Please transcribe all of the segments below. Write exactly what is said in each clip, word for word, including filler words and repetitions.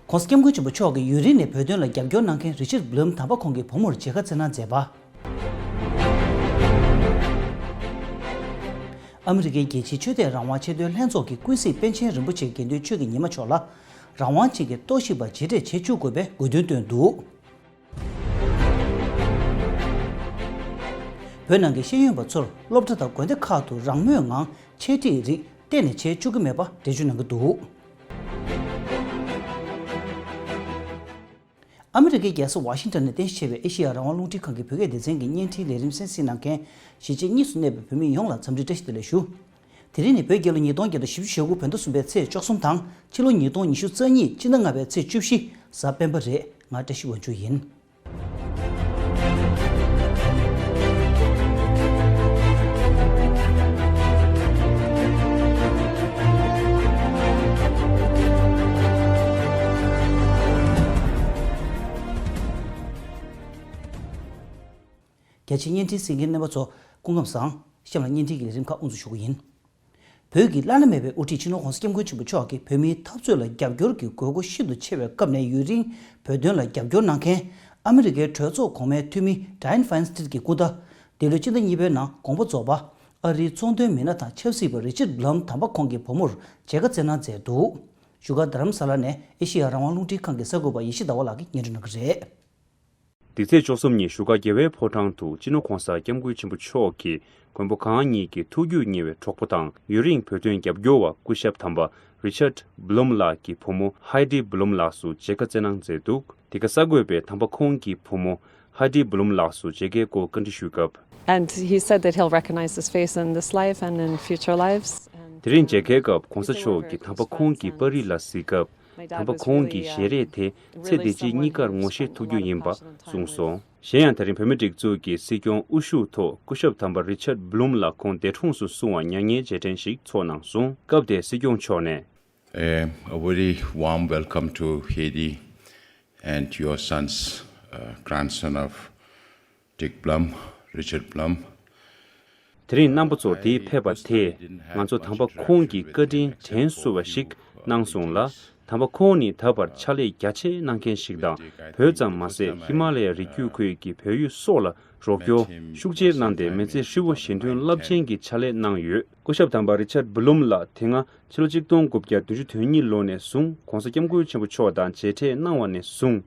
༸གོང་ས་༸སྐྱབས་མགོན་ཆེན་པོ་མཆོག་གིས་ཡུན་རིང་ནས་བོད་དོན་ལ་རྒྱབ་སྐྱོར་གནང་མཁན་རི་ཆར་བྷི་ལམ་དམ་པ་ཁོང་གི་བུ་མོར་མཇལ་ཁ་བསྩལ་གནང་མཛད་པ། ཨ་མི་རི་ཀའི་རྒྱལ་སྤྱིའི་ཆོས་དད་རང་དབང་ཆེས་མཐོའི་ལྷན་ཚོགས་ཀྱིས་ཀུན་གཟིགས་པཎ་ཆེན་རིན་པོ་ཆེ་དགེ་འདུན་ཆོས་ཀྱི་ཉི་མ་མཆོག་ལ་རང་དབང་ཅན་གྱི་རྟོག་ཞིབ་པ་མཇལ་འཕྲད་བྱེད་བཅུག་དགོས་པའི་དགོས་འདུན་བཏོན་འདུག་བོད་ནང་གི་ཤེས་ཡོན་པ་ཚོར་སློབ་གྲྭ་དང་དགོན་སྡེ་ཁག་ཏུ་རང་མོས་ངང་འཆད་ཁྲིད་རིགས་གཏན་ནས་བྱེད་བཅུག་གི་མེད་པ་འགྲེལ་བརྗོད་གནང་གི་འདུག་ཨ་མི་རི་ཀའི་རྒྱལ་ས་ཝ་ཤིང་ཏོན་ནས་རྟེན་གཞི་བྱས་པའི་ཨེ་ཤེ་ཡ་རང་དབང་རླུང་འཕྲིན་ཁང་གི་བོད་སྐད་སྡེ་ཚན་གྱི་བརྙན་འཕྲིན་ལས་རིམ་གསན་གཟིགས་གནང་མཁན་གཞིས་བྱེས་གཉིས་སུ་གནས་པའི་བོད་མི་ཡོངས་ལ་འཚམས་འདྲི་བཀྲ་ཤིས་བདེ་ལེགས་ཞུ། དེ་རིང་ནི་བོད་རྒྱལ་ལོ་ཉིས་སྟོང་བརྒྱ་དང་བཞི་བཅུ་ཞེ་དགུ་བོད་ཟླ་གསུམ་པའི་ཚེས་བཅུ་གསུམ་དང་ཕྱི་ལོ་ཉིས་སྟོང་ཉི་ཤུ་རྩ་གཉིས་སྤྱི་ཟླ་ལྔ་པའི་ཚེས་བཅུ་བཞི་གཟའ་སྤེན་པ་རེད། ང་བཀྲ་ཤིས་དབང་ཕྱུག་ཡིན། རྒྱ་ཆེའི་བརྙན་འཕྲིན་གཟིགས་མཁན་རྣམ་པ་ཚོ་སྐུ་ཁམས་བཟང་། གཤམ་ལ་བརྙན་འཕྲིན་གྱི་ལས་རིམ་ཁག་དབུ་འཛུགས་ཞུ་གི་ཡིན། བོད་ཀྱི་བླ་ན་མེད་པའི་དབུ་ཁྲིད་སྤྱི་ནོར་༸གོང་ས་༸སྐྱབས་མགོན་ཆེན་པོ་མཆོག་གིས་བོད་མིའི་འཐབ་རྩོད་ལ་རྒྱབ་སྐྱོར་གྱི་དགོས་མཁོ་ཤིན་ཏུ་ཆེ་བའི་སྐབས་ནས་ཡུན་རིང་བོད་དོན་ལ་རྒྱབ་སྐྱོར་གནང་མཁན་ཨ་མི་རི་ཀའི་གྲོས་ཚོགས་གོང་མའི་འཐུས་མི་Dianne Feinstein་གྱིས་སྐུ་ཟླ་འདི་ལོའི་སྤྱི་ཟླ་གཉིས་པའི་ནང་དགོངས་པ་རྫོགས་པ་ཨ་རིའི་ཚོང་དོན་མི་སྣ་དང་ཆབ་སྲིད་པ་Richard Blum་དམ་པ་ཁོང་གི་བུ་མོར་མཇལ་ཁ་བསྩལ་གནང་མཛད་འདུག་བཞུགས་སྒར་རྡ་རམ་ས་ལ་ནས་ཨེ་ཤེ་ཡ་རང་དབང་རླུང་འཕྲིན་ཁང་གི་གསར་འགོད་པ་ཡེ་ཤེས་ཟླ་བ་ལགས་ཀྱིས་སྙན་སྒྲོན་གནང་གི་རེད། འདི་ཚེས་བཅུ་གསུམ་ཉིན་བཞུགས་སྒར་རྒྱལ་བའི་ཕོ་བྲང་དུ་སྤྱི་ནོར་༸གོང་ས་༸སྐྱབས་མགོན་ཆེན་པོ་མཆོག་གིས་མགོན་པོ་གང་ཉིད་ཀྱི་ཐུགས་རྒྱུད་ཉེ་བའི་གྲོགས་པོ་དང་ཡུན་རིང་བོད་དོན་རྒྱབ་སྐྱོར་བ་སྐུ་ཞབས་དམ་པ་Richard Blum་ལགས་ཀྱི་བུ་མོ་Heidi Blum་ལགས་སུ་མཇལ་ཁ་བསྩལ་གནང་མཛད་འདུག་དེ་ག་གསར་འགོད་པས་དམ་པ་ཁོང་གི་བུ་མོ་Heidi Blum་ལགས་སུ་མཇལ་ཁའི་སྐོར་བཀའ་འདྲི་ཞུས་སྐབས། And he said that he'll recognize his face in this life and in future lives. དེ་རིང་མཇལ་ཁའི་སྐབས་གོང་ས་མཆོག་གིས་དམ་པ་ཁོང་གི་པར་རིས་ལ་གཟིགས་སྐབས། དམ་པ་ཁོང་གི་ཞལ་རས་དེ་ཚེ་འདི་ཕྱི་གཉིས་ཀར་ངོ་ཤེས་ཐུབ་རྒྱུ་ཡིན་པ་གསུངས་སོང་། གཞན་ཡང་ད་རིང་བོད་མིའི་སྒྲིག་འཛུགས་ཀྱི་སྲིད་སྐྱོང་དབུ་བཞུགས་ཐོག་སྐུ་ཞབས་དམ་པ་Richard Blum་ལགས་ཁོང་འདས་གྲོངས་སུ་སོང་བར་མྱ་ངན་རྗེས་དྲན་ཞིག་ཚོགས་གནང་སོང་། སྐབས་དེར་སྲིད་སྐྱོང་མཆོག་ནས། A, a very warm welcome to Heidi and your son's, uh, grandson of Dick Blum, Richard Blum. དེ་རིང་རྣམ་པ་ཚོ་འདིར་ཕེབས་པ་དེས་ང་ཚོ་དམ་པ་ཁོང་གི་བཀའ་དྲིན་དྲན་གསོ་བ་ཞིག་གནང་སོང་ལ། དམ་པ་ཁོང་ནི་ད་བར་ཕྱག་ལས་རྒྱ་ཆེ་གནང་མཁན་ཞིག་དང་། བོད་ཙམ་མ་ཟད་ཧི་མ་ལ་ཡའི་རི་རྒྱུད་ཁུལ་གྱི་བོད་ཡུལ་སོགས་ལ་རོགས་སྐྱོར་ཤུགས་ཆེར་གནང་སྟེ་མི་ཚེ་ཧྲིལ་བོ་གཞན་དོན་རླབས་ཆེན་གྱི་ཕྱག་ལས་གནང་ཡོད། སྐུ་ཞབས་དམ་པ་Richard Blum་ལགས་དེ་སྔ་ཕྱི་ལོ་གཅིག་སྟོང་དགུ་བརྒྱ་བདུན་ཅུ་དོན་གཉིས་ལོ་ནས་བཟུང་༸གོང་ས་༸སྐྱབས་མགོན་ཆེན་པོ་མཆོག་དང་མཇལ་འཕྲད་གནང་བ་ནས་བཟུང་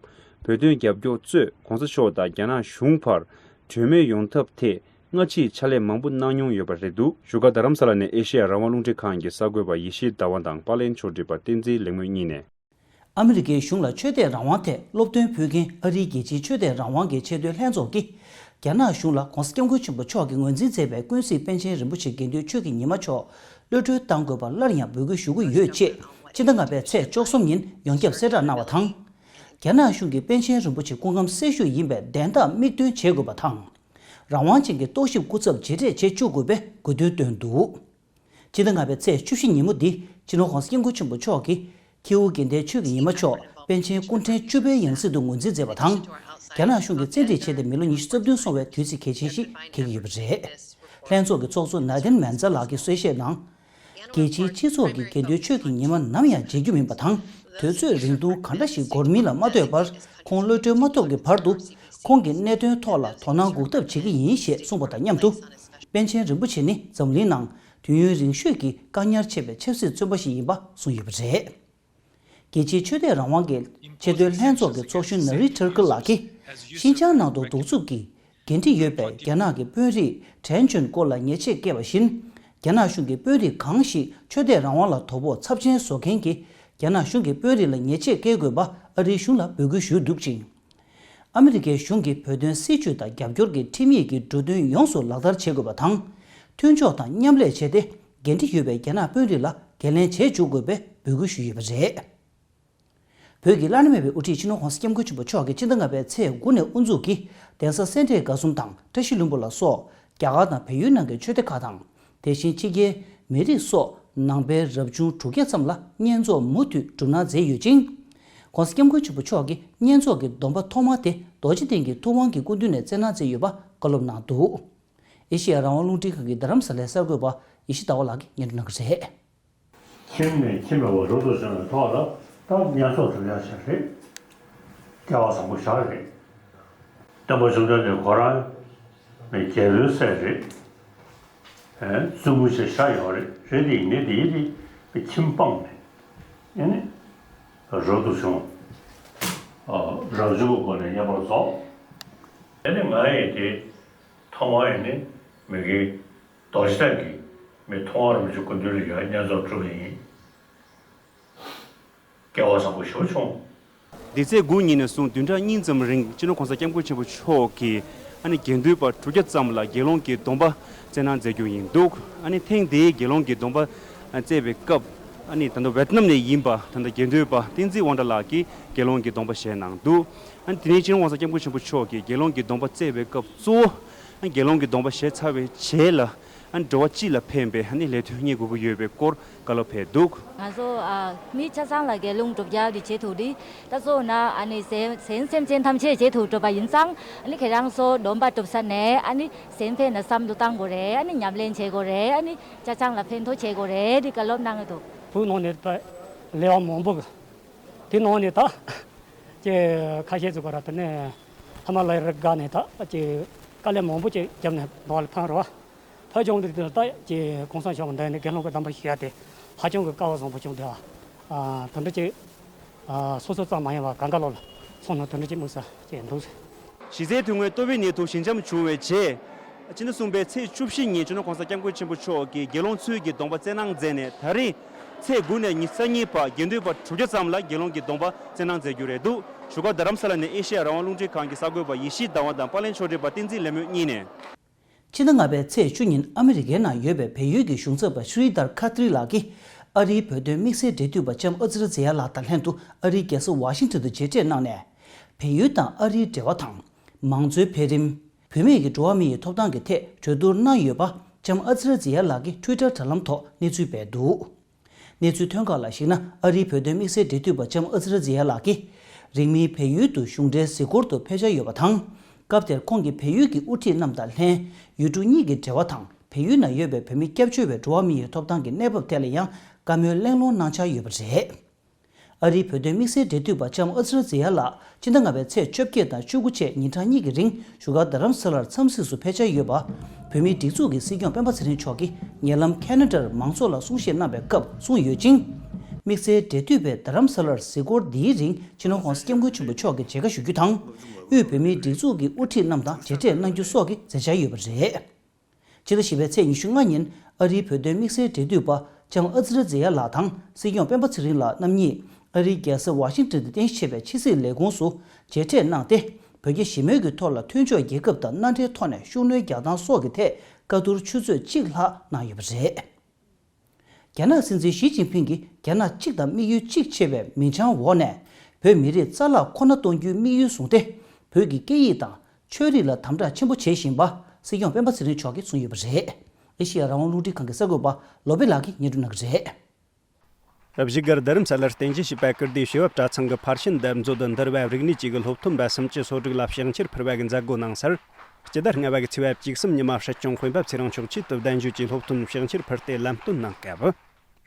བོད་དོན་རྒྱབ་སྐྱོར་གཙོས་༸གོང་ས་མཆོག་དང་རྒྱ་ནག་གཞུང་བར་གྲོས་མོལ་ཡོང་ཐབས་ཐད་སྔ་ཕྱིའི་ཕྱག་ལས་མང་པོ་གནང་མྱོང་ཡོད་པ་རེད་འདུག་བཞུགས་སྒར་རྡ་རམ་ས་ལ་ནས་ཨེ་ཤེ་ཡ་རང་དབང་རླུང་འཕྲིན་ཁང་གི་གསར་འགོད་པ་ཡེ་ཤེས་ཟླ་བ་དང་པར་ལེན་ཕྱོགས་སྒྲིག་པ་བསྟན་འཛིན་ལེགས་སྨོན་གཉིས་ནས། ཨ་མི་རི་ཀའི་གཞུང་ལ་ཆོས་དད་རང་དབང་ཐད་སློབ་སྟོན་ཕུལ་མཁན་ཨ་རིའི་རྒྱལ་སྤྱིའི་ཆོས་དད་རང་དབང་གི་ཆེས་མཐོའི་ལྷན་ཚོགས་ཀྱིས་རྒྱ་ནག་གཞུང་ལ་༸གོང་ས་༸སྐྱབས་མགོན་ཆེན་པོ་མཆོག་གི་ངོས་འཛིན་མཛད་པའི་ཀུན་གཟིགས་པཎ་ཆེན་རིན་པོ་ཆེ་དགེ་འདུན་ཆོས་ཀྱི་ཉི་མ་མཆོག་གློད་གྲོལ་གཏང་དགོས་པར་སླར་ཡང་འབོད་སྐུལ་ཞུ་གི་ཡོད་ཅེས་ཕྱི་ཟླ་ལྔ་པའི་ཚེས་བཅུ་གསུམ་ཉིན་ཡོངས་ཁྱབ་གསལ་བསྒྲགས་གནང་བ་དང་། རྒྱ་ནག་གཞུང་གིས་པཎ་ཆེན་རིན་པོ་ཆེ་སྐུ་ཁམས་སེལ་ཞུགས་ཡིན་པའི་བདེན་རྟགས་མིག་སྟོན་བྱེད་དགོས་པ་དང་། རང་དབང་ཅན་གྱི་རྟོག་ཞིབ་སྐུ་ཚབ་མཇལ་འཕྲད་བྱེད་བཅུག་དགོས་པའི་དགོས་འདུན་བཏོན་འདུག་ཕྱི་ཟླ་ལྔ་པའི་ཚེས་བཅུ་བཞི་ཉིན་མོ་འདི་སྤྱི་ནོར་༸གོང་ས་༸སྐྱབས་མགོན་ཆེན་པོ་མཆོག་གིས་ཁྱེའུ་དགེ་ལྡན་ཆོས་ཀྱི་ཉི་མ་མཆོག་པཎ་ཆེན་སྐུ་ཕྲེང་བཅུ་པའི་ཡང་སྲིད་དུ་ངོས་འཛིན་མཛད་པ་དང་། རྒྱ་ནག་གཞུང་གིས་བཙན་ཁྲིད་བྱས་ཏེ་མི་ལོ་ཉི་ཤུ་རྩ་བདུན་སོང་བའི་དུས་ཚིགས་གལ་ཆེན་ཞིག་འཁེལ་གྱི་ཡོད་པ་རེད། ལྷན་ཚོགས་ཀྱི་ཚོགས་གཙོ་ནཱ་དེན་མན་ཛ་ལགས་ཀྱིས་གསལ་བཤད་ནང་། རྒྱལ་སྤྱིའི་སྤྱི་ཚོགས་ཀྱིས་དགེ་འདུན་ཆོས་ཀྱི་ཉི་མ་ནམ་ཡང་བརྗེད་རྒྱུ་མིན་པ་དང་། དུས་ཚོད་རིང་ཐུང་གང་འདྲ་ཞིག་འགོར་མིན་ལ་མ་ལྟོས་པར་ཁོང་གློད་གྲོལ་མ་ཐོབ་ཀྱི་བར་དུ་ཁོང་གི་གནད་དོན་ཐོག་ལ་དོ་སྣང་འགུག་ཐབས་བྱེད་ཀྱི་ཡིན་ཞེས་གསུངས་པ་དང་མཉམ་དུ། པཎ་ཆེན་རིན་པོ་ཆེ་ནི་འཛམ་གླིང་ནང་དུས་ཡུན་རིང་ཤོས་ཀྱི་བཀག་ཉར་ཆེ་བའི་ཆབ་སྲིད་བཙོན་པ་ཞིག་ཡིན་པ་གསུངས་ཡོད་པ་རེད། རྒྱལ་སྤྱིའི་ཆོས་དད་རང་དབང་གི་ཆེས་མཐོའི་ལྷན་ཚོགས་ཀྱི་ཚོགས་གཞོན་ནཱ་རི་ཐར་ཀར་ལགས་ཀྱིས་ཤིན་ཅང་ནང་དུ་གདུག་རྩུབ་ཀྱི་འགན་འཁྲི་ཡོད་པའི་རྒྱ་ནག་གི་དཔོན་རིགས་ཁྲེན་ཅུན་སྐོར་ལ་ཉེས་ཆད་བཀལ་བ་བཞིན། རྒྱ་ནག་གཞུང་གིས་དཔོན་རིགས་གང་ཞིག་ཆོས་དད་རང་དབང་ལ་དོ་ཕོག་ཚབས་ཆེན་བཟོ་མཁན་གྱི་རྒྱ་ནག་གཞུང་གི་དཔོན་རིགས་ལ་ཉེས་ཆད་བཀལ་དགོས་པ་ཨ་རིའི་གཞུང་ལ་འབོད་སྐུལ་ཞུས་འདུག་ཅིང་། ཨ་མི་རི་ཀའི་གཞུང་གིས་བོད་དོན་སྲིད་བྱུས་དང་རྒྱབ་སྐྱོར་གྱི་ཁྲིམས་ཡིག་གི་འབྲུ་དོན་ཡོངས་སུ་ལག་བསྟར་བྱེད་དགོས་པ་དང་། མཐུན་ཕྱོགས་དང་མཉམ་ལས་བྱས་ཏེ། འགན་འཁྲི་ཡོད་པའི་རྒྱ་ནག་དཔོན་རིགས་ལ་འགན་ལེན་བྱེད་བཅུག་དགོས་པའི་འབོད་སྐུལ་ཞུས་ཡོད་པ་རེད། བོད་ཀྱི་བླ་ན་མེད་པའི་དབུ་ཁྲིད་སྤྱི་ནོར་༸གོང་ས་༸སྐྱབས་མགོན་ཆེན་པོ་མཆོག་གིས་ཕྱི་ཟླ་ལྔ་པའི་ཚེས་དགུ་ནས་དབུ་འཛུགས་ཀྱིས་གདན་ས་སེ་འབྲས་དགའ་གསུམ་དང་བཀྲ་ཤིས་ལྷུན་པོ་ལ་སོགས་རྒྱ་གར་དང་བལ་ཡུལ་ནང་གི་ཆོས་སྡེ་ཁག་དང་། དེ་བཞིན་ཕྱི་རྒྱལ་མི་རིགས་སོགས་ནང་པའི་རབ་བྱུང་དྲུག་བརྒྱ་ཙམ་ལ་བསྙེན་རྫོགས་མུ་མཐུད་སྒྲུབ་གནང་མཛད་ཡོད་ཅིང་། ༸གོང་ས་༸སྐྱབས་མགོན་ཆེན་པོ་མཆོག་གིས་བསྙེན་རྫོགས་ཀྱི་སྡོམ་པ་ཐོག་མ་དེ་རྡོ་རྗེ་གདན་གྱི་ཐུབ་དབང་གི་སྐུ་མདུན་ནས་བསྩལ་གནང་མཛད་ཡོད་པ་བཀའ་སློབ་གནང་འདུག་ཨེ་ཤེ་ཡ་རང་དབང་རླུང་འཕྲིན་ཁང་གི་རྡ་རམ་ས་ལའི་གསར་འགོད་པ་ཡེ་ཤེས་ཟླ་བ་ལགས་ཀྱིས་སྙན་སྒྲོན་གནང་གི་རེད། ཁྱིམ་ནས་ཁྱིམ་ལ་འགྲོ་འདུག་ཟེར་བའི་ཐོག་ལ་ ད་བསྙེན་རྫོགས་གྲུབ་ཡག་ཞིག་རེད། སྐལ་བ་བཟང་པོ་ཞིག་རེད། སྟོན་པ་བཅོམ་ལྡན་འདས་ཁོ་རང་ནི་རྒྱལ་པོའི་སྲས་རེད། ཨེ་བཙུན་མོ་ཞིག་ཤར་ཡོད་རེད། རེད་དེ་ཡིན་ནའི་དེའི་དེ་ཁྱིམ་སྤངས་ནས་ཨེ་ནི་རབ་ཏུ་བྱུང་། ཨ་རབ་བྱུང་གི་སྒོ་ནས་བསྙེན་པར་རྫོགས། ཨེ་ནི་ང་ཡི་དེ་ཐོག་མར་ཨེ་ནི་མི་དགེ་རྡོ་རྗེ་གདན་གྱི་མི་ཐོག་མར་རིན་པོ་ཆེ་སྐུ་མདུན་ལ་ཡར་བསྙེན་རྫོགས་གྲུབ་པ་ཡིན། སྐལ་བ་བཟང་པོ་ཞིག་བྱུང་། འདི་ཚེས་དགུ་ཉིན་ནས་བཟུང་བདུན་ཕྲག་གཉིས་ཙམ་རིང་སྤྱི་ནོར་༸གོང་ས་༸སྐྱབས་མགོན་ཆེན་པོ་མཆོག་གིས་ཨ་ནི་དགེ་འདུན་པ་དྲུག་བརྒྱ་ཙམ་ལ་དགེ་སློང་གི་སྡོམ་པ་སྩལ་གནང་མཛད་རྒྱུ་ཡིན་འདུག་ཨ་ནི་ཐེངས་འདིའི་དགེ་སློང་གི་སྡོམ་པ་སྩལ་བའི་སྐབས་ཨ་ནི་ད་ལྟ་ཝེ་ཏི་ནམ་ནས་ཡིན་པ་ད་ལྟ་དགེ་འདུན་པ་བསྟན་འཛིན་དབང་གྲགས་ལགས་ཀྱིས་དགེ་སློང་གི་སྡོམ་པ་བཞེས་གནང་འདུག་ཨ་ནི་དེ་ནས་སྤྱི་ནོར་༸གོང་ས་༸སྐྱབས་མགོན་ཆེན་པོ་མཆོག་གིས་དགེ་སློང་གི་སྡོམ་པ་སྩལ་བའི་སྐབས་གཙོ་བོ་ཨ་ནི་དགེ་སློང་གི་སྡོམ་པ་བཞེས་ཚར་བའི་རྗེས་ལ། ཨ་ནི་འགྲོ་བ་སྤྱི་ལ་ཕན་པའི་ཨ་ནི་ལས་དོན་གཉེར་དགོས་ཀྱི་ཡོད་པའི་སྐོར་བཀའ་སློབ་ཕེབས་འདུག་ང་ཚོ་ཨ་མི་ཆ་ཚང་ལ་དགེ་སློང་སྒྲུབ་རྒྱག་གི་བྱེད་ཐུབ་དེ་ད་གཙོ་བོ་ན་ཨ་ནི་གཞན་གཞན་སེམས་ཅན་ཐམས་ཅད་བྱེད་ཐུབ་འགྲོ་བ་ཡིན་ཙང་ཨ་ནི་ཁྱེད་རང་ཚོ་སྡོམ་པ་སྒྲུབ་ས་ནས་ཨ་ནི་གཞན་ཕན་ལ་བསམ་བློ་བཏང་དགོས་རེད། ཨ་ནི་ཉམས་ལེན་བྱེད་དགོས་རེད། ཨ་ནི་ཆ་ཚང་ལ་ཕན་ཐོགས་བྱེད་དགོས་རེད། དེ་བཀའ་སློབ་གནང་གི་འདུག་བོད་ནང་ནས་ད་ལས་དབང་མང་པོ་གི་དེ་ནང་ནས་ད་ཅེ་ཁ་ཤས་ཚོ་ག་ར་དེ་ནས་ཧི་མ་ལ་ཡའི་རི་སྒང་ནས་ད་ཅེ་དཀའ་ལས་མང་པོ་ཅིག་བརྒྱབ་ནས་ནང་ལ་ཕན་རོགས། ཕ་ཆུང་འདི་དེ་ལྟ་ཅེ་གོང་ས་མཆོག་འདི་ནི་དགེ་སློང་གི་དམ་པ་ཞུ་ཡ་དེ་ཧ་ཅང་གི་སྐལ་བ་བཟང་པོ་བྱུང་དེ་ཨ་དེ་འདྲ་ཅིག་ཨ་སོ་སོ་ཙམ་མ་ཡིན་པ་གང་ག་ལོག་ལ་སོང་ན་དེ་འདྲ་ཅིག་དམིགས་བསལ་ཅིག་འདུག་གཞི་རྩའི་དོན་དངོས་ལྟོ་བའི་ནད་དུ་ཞི་འཇམ་བྱུང་བའི་རྗེས། སྤྱི་ཟླ་གསུམ་པའི་ཚེས་བཅུ་བཞི་ཉིན་སྤྱི་ནོར་༸གོང་ས་༸སྐྱབས་མགོན་ཆེན་པོ་མཆོག་གིས་དགེ་སློང་ཚུལ་གྱི་སྡོམ་པ་སྩལ་གནང་མཛད་ནས་ད་རེས་ཚེས་དགུ་ནས་ཉི་ཤུ་རྩ་གཉིས་བར་དགེ་འདུན་པ་དྲུག་བརྒྱ་ཙམ་ལ་དགེ་སློང་གི་སྡོམ་པ་སྩལ་གནང་མཛད་རྒྱུ་རེད་འདུག་བཞུགས་སྒར་རྡ་རམ་ས་ལ་ནས་ཨེ་ཤེ་ཡ་རང་དབང་རླུང་འཕྲིན་ཁང་གི་གསར་འགོད་པ་ཡེ་ཤེས་ཟླ་བ་དང་པར་ལེན་ཕྱོགས་སྒྲིག་པ་བསྟན་འཛིན་ལེགས་སྨོན་གཉིས་ནས། ཕྱི་ཟླ་ལྔ་པའི་ཚེས་བཅུ་ཉིན་ཨ་མི་རི་ཀའི་ནང་ཡོད་པའི་བལ་ཡུལ་གྱི་གཞུང་ཚབ་པ་ཤྲི་དར་ཁ་ཏྲི་ལགས་ཀྱིས་ཨ་རིའི་བོད་དོན་དམིགས་བསལ་འབྲེལ་མཐུད་པ་ལྕམ་ཨ་ཙི་ར་ཛེ་ཡ་ལགས་དང་ལྷན་དུ་ཨ་རིའི་རྒྱལ་ས་ཝ་ཤིང་ཊོན་དུ་མཇལ་འཕྲད་གནང་ནས། བལ་ཡུལ་དང་ཨ་རིའི་འབྲེལ་བ་དང་། མང་གཙོའི་འཕེལ་རིམ། བུད་མེད་ཀྱི་འགྲོ་བ་མི་ཡི་ཐོབ་ཐང་གི་ཐད་གྲོས་བསྡུར་གནང་ཡོད་པ་ལྕམ་ཨ་ཙི་ར་ཛེ་ཡ་ལགས་ཀྱིས་ཊུའི་ཊར་དྲ་ལམ་ཐོག་གནས་ཚུལ་སྤེལ་འདུག་གནས་ཚུལ་ཐོན་ཁག་ལ་གཞིགས་ན། ཨ་རིའི་བོད་དོན་དམིགས་བསལ་འབྲེལ་མཐུད་པ་ལྕམ་ཨ་ཙི་ར་ཛེ་ཡ་ལགས་ཀྱིས་རིང་མིན་བལ་ཡུལ་དུ་གཞུང་འབྲེལ་གཟིགས་སྐོར་དུ་ཕེབས་འཆར་ཡོད་པ་དང་། སྐབས་དེར་ཁོང་གིས་བལ་ཡུལ་གྱི་དབུ་ཁྲིད་རྣམས་དང་ལྷན་ཡུལ་གྲུ་གཉིས་ཀྱི་འབྲེལ་བ་དང་། བལ་ཡུལ་ནང་ཡོད་པའི་བོད་མི་སྐྱབས་བཅོལ་བའི་འགྲོ་བ་མི་ཡི་ཐོབ་ཐང་གི་གནས་བབ་ཐད་ལ་ཡང་བཀའ་མོལ་གླེང་སློང་གནང་འཆར་ཡོད་པ་རེད། ཨ་རིའི་བོད་དོན་དམིགས་བསལ་འབྲེལ་མཐུད་པ་ལྕམ་ཨ་ཙི་ར་ཛེ་ཡ་ལགས་སྤྱི་ཟླ་ལྔ་པའི་ཚེས་བཅོ་བརྒྱད་དང་བཅུ་དགུ་བཅས་ཉིན་གྲངས་གཉིས་ཀྱི་རིང་བཞུགས་སྒར་རྡ་རམ་ས་ལར་འཚམས་གཟིགས་སུ་ཕེབས་འཆར་ཡོད་པ། བོད་མིའི་སྒྲིག་འཛུགས་ཀྱི་སྲིད་སྐྱོང་སྤེན་པ་ཚེ་རིང་མཆོག་གིས་ཉེ་ལམ་ཁེ་ན་ཌར་མང་ཚོགས་ལ་གསུང་བཤད་གནང་བའི་སྐབས་གསུངས་ཡོད་ཅིང་། དམིགས་བསལ་འབྲེལ་མཐུད་པའི་རྡ་རམ་ས་ལར་གཟིགས་སྐོར་འདིའི་རིང་སྤྱི་ནོར་༸གོང་ས་༸སྐྱབས་མགོན་ཆེན་པོ་མཆོག་གི་མཇལ་ཁ་ཞུ་རྒྱུ་དང་། དབུས་བོད་མིའི་སྒྲིག་འཛུགས་ཀྱི་དབུ་ཁྲིད་རྣམས་དང་མཇལ་འཕྲད་གནང་རྒྱུ་སོགས་ཀྱི་མཛད་འཆར་ཡོད་པ་རེད། ཕྱི་ཟླ་བཞི་པའི་ཚེས་ཉི་ཤུ་ལྔ་ཉིན་ཨ་རིའི་བོད་དོན་དམིགས་བསལ་འབྲེལ་མཐུད་པ་ལྕམ་ཨ་ཙི་ར་ཛེ་ཡ་ལགས་དང་སྲིད་སྐྱོང་སྤེན་པ་ཚེ་རིང་ལགས་རྣམ་གཉིས་ཨ་རིའི་རྒྱལ་ས་ཝ་ཤིང་ཊོན་དུ་རྟེན་གཞི་བྱས་པའི་ཕྱི་སྲིད་ལས་ཁུངས་སུ་མཇལ་འཕྲད་གནང་སྟེ། བོད་རྒྱ་ཞི་མོལ་གྱི་ཐོག་ལ་མཐུན་ཕྱོགས་རྒྱལ་ཁབ་དང་མནའ་འབྲེལ་ཐོག་ནས་ཤུགས་སྣོན་རྒྱག་སྟངས་སོགས་ཀྱི་ཐད་བཀའ་བསྡུར་ཆུ་ཚོད་གཅིག་ལྷག་གནང་ཡོད་པ་རེད། རྒྱ་ནག་སྲིད་འཛིན་ཞི་ཅིན་ཕིང་གིས་རྒྱ་ནག་གཅིག་དང་དམིགས་ཡུལ་གཅིག་ཅེས་པའི་མིང་བྱང་འོག་ནས་བོད་མི་རིགས་རྩ་བརླག་ཁོ་ན་གཏོང་རྒྱུའི་དམིགས་ཡུལ་བཟུང་སྟེ། བོད་ཀྱི་སྐད་ཡིག་དང་ཆོས་རིག་ལ་དམ་དྲག་ཆེན་པོ་བྱེད་བཞིན་པ་སྲིད་སྐྱོང་སྤེན་པ་ཚེ་རིང་མཆོག་གིས་གསུངས་ཡོད་པ་རེད། ཨེ་ཤེ་ཡ་རང་དབང་རླུང་འཕྲིན་ཁང་གི་གསར་འགོད་པ་བློ་བྷེ་ལགས་ཀྱིས་སྙན་སྒྲོན་གནང་གི་རེད། བཞུགས་སྒར་རྡ་རམ་ས་ལར་རྟེན་གཞི་བྱས་པའི་ཀིརྟིའི་བྱེས་པ་གྲྭ་ཚང་གི་ཕར་ཕྱིན་དུ་མཛོད་འདུལ་བ་རིག་གནས་ཅུས་ཀྱི་སློབ་ཐོན་པ་སུམ་ཅུ་སོ་དྲུག་ལ་ཕྱག་འཁྱེར་ཕུལ་བ་གི་མཛད་སྒོ་གནང་སར། སྤྱི་ཟླ་ལྔ་པ་གི་ཚེས་པ་བཅུ་གསུམ་ཉིན་མ་སྲིད་སྐྱོང་དཔོན་པོ་ཚེ་རིང་མཆོག་ཆེད་དུ་གདན་ཞུས་ཀྱིས་སློབ་ཐོན་ཕྱག་འཁྱེར་ཕུལ་ཏེ་ལམ་སྟོན་གནང་སྐབས།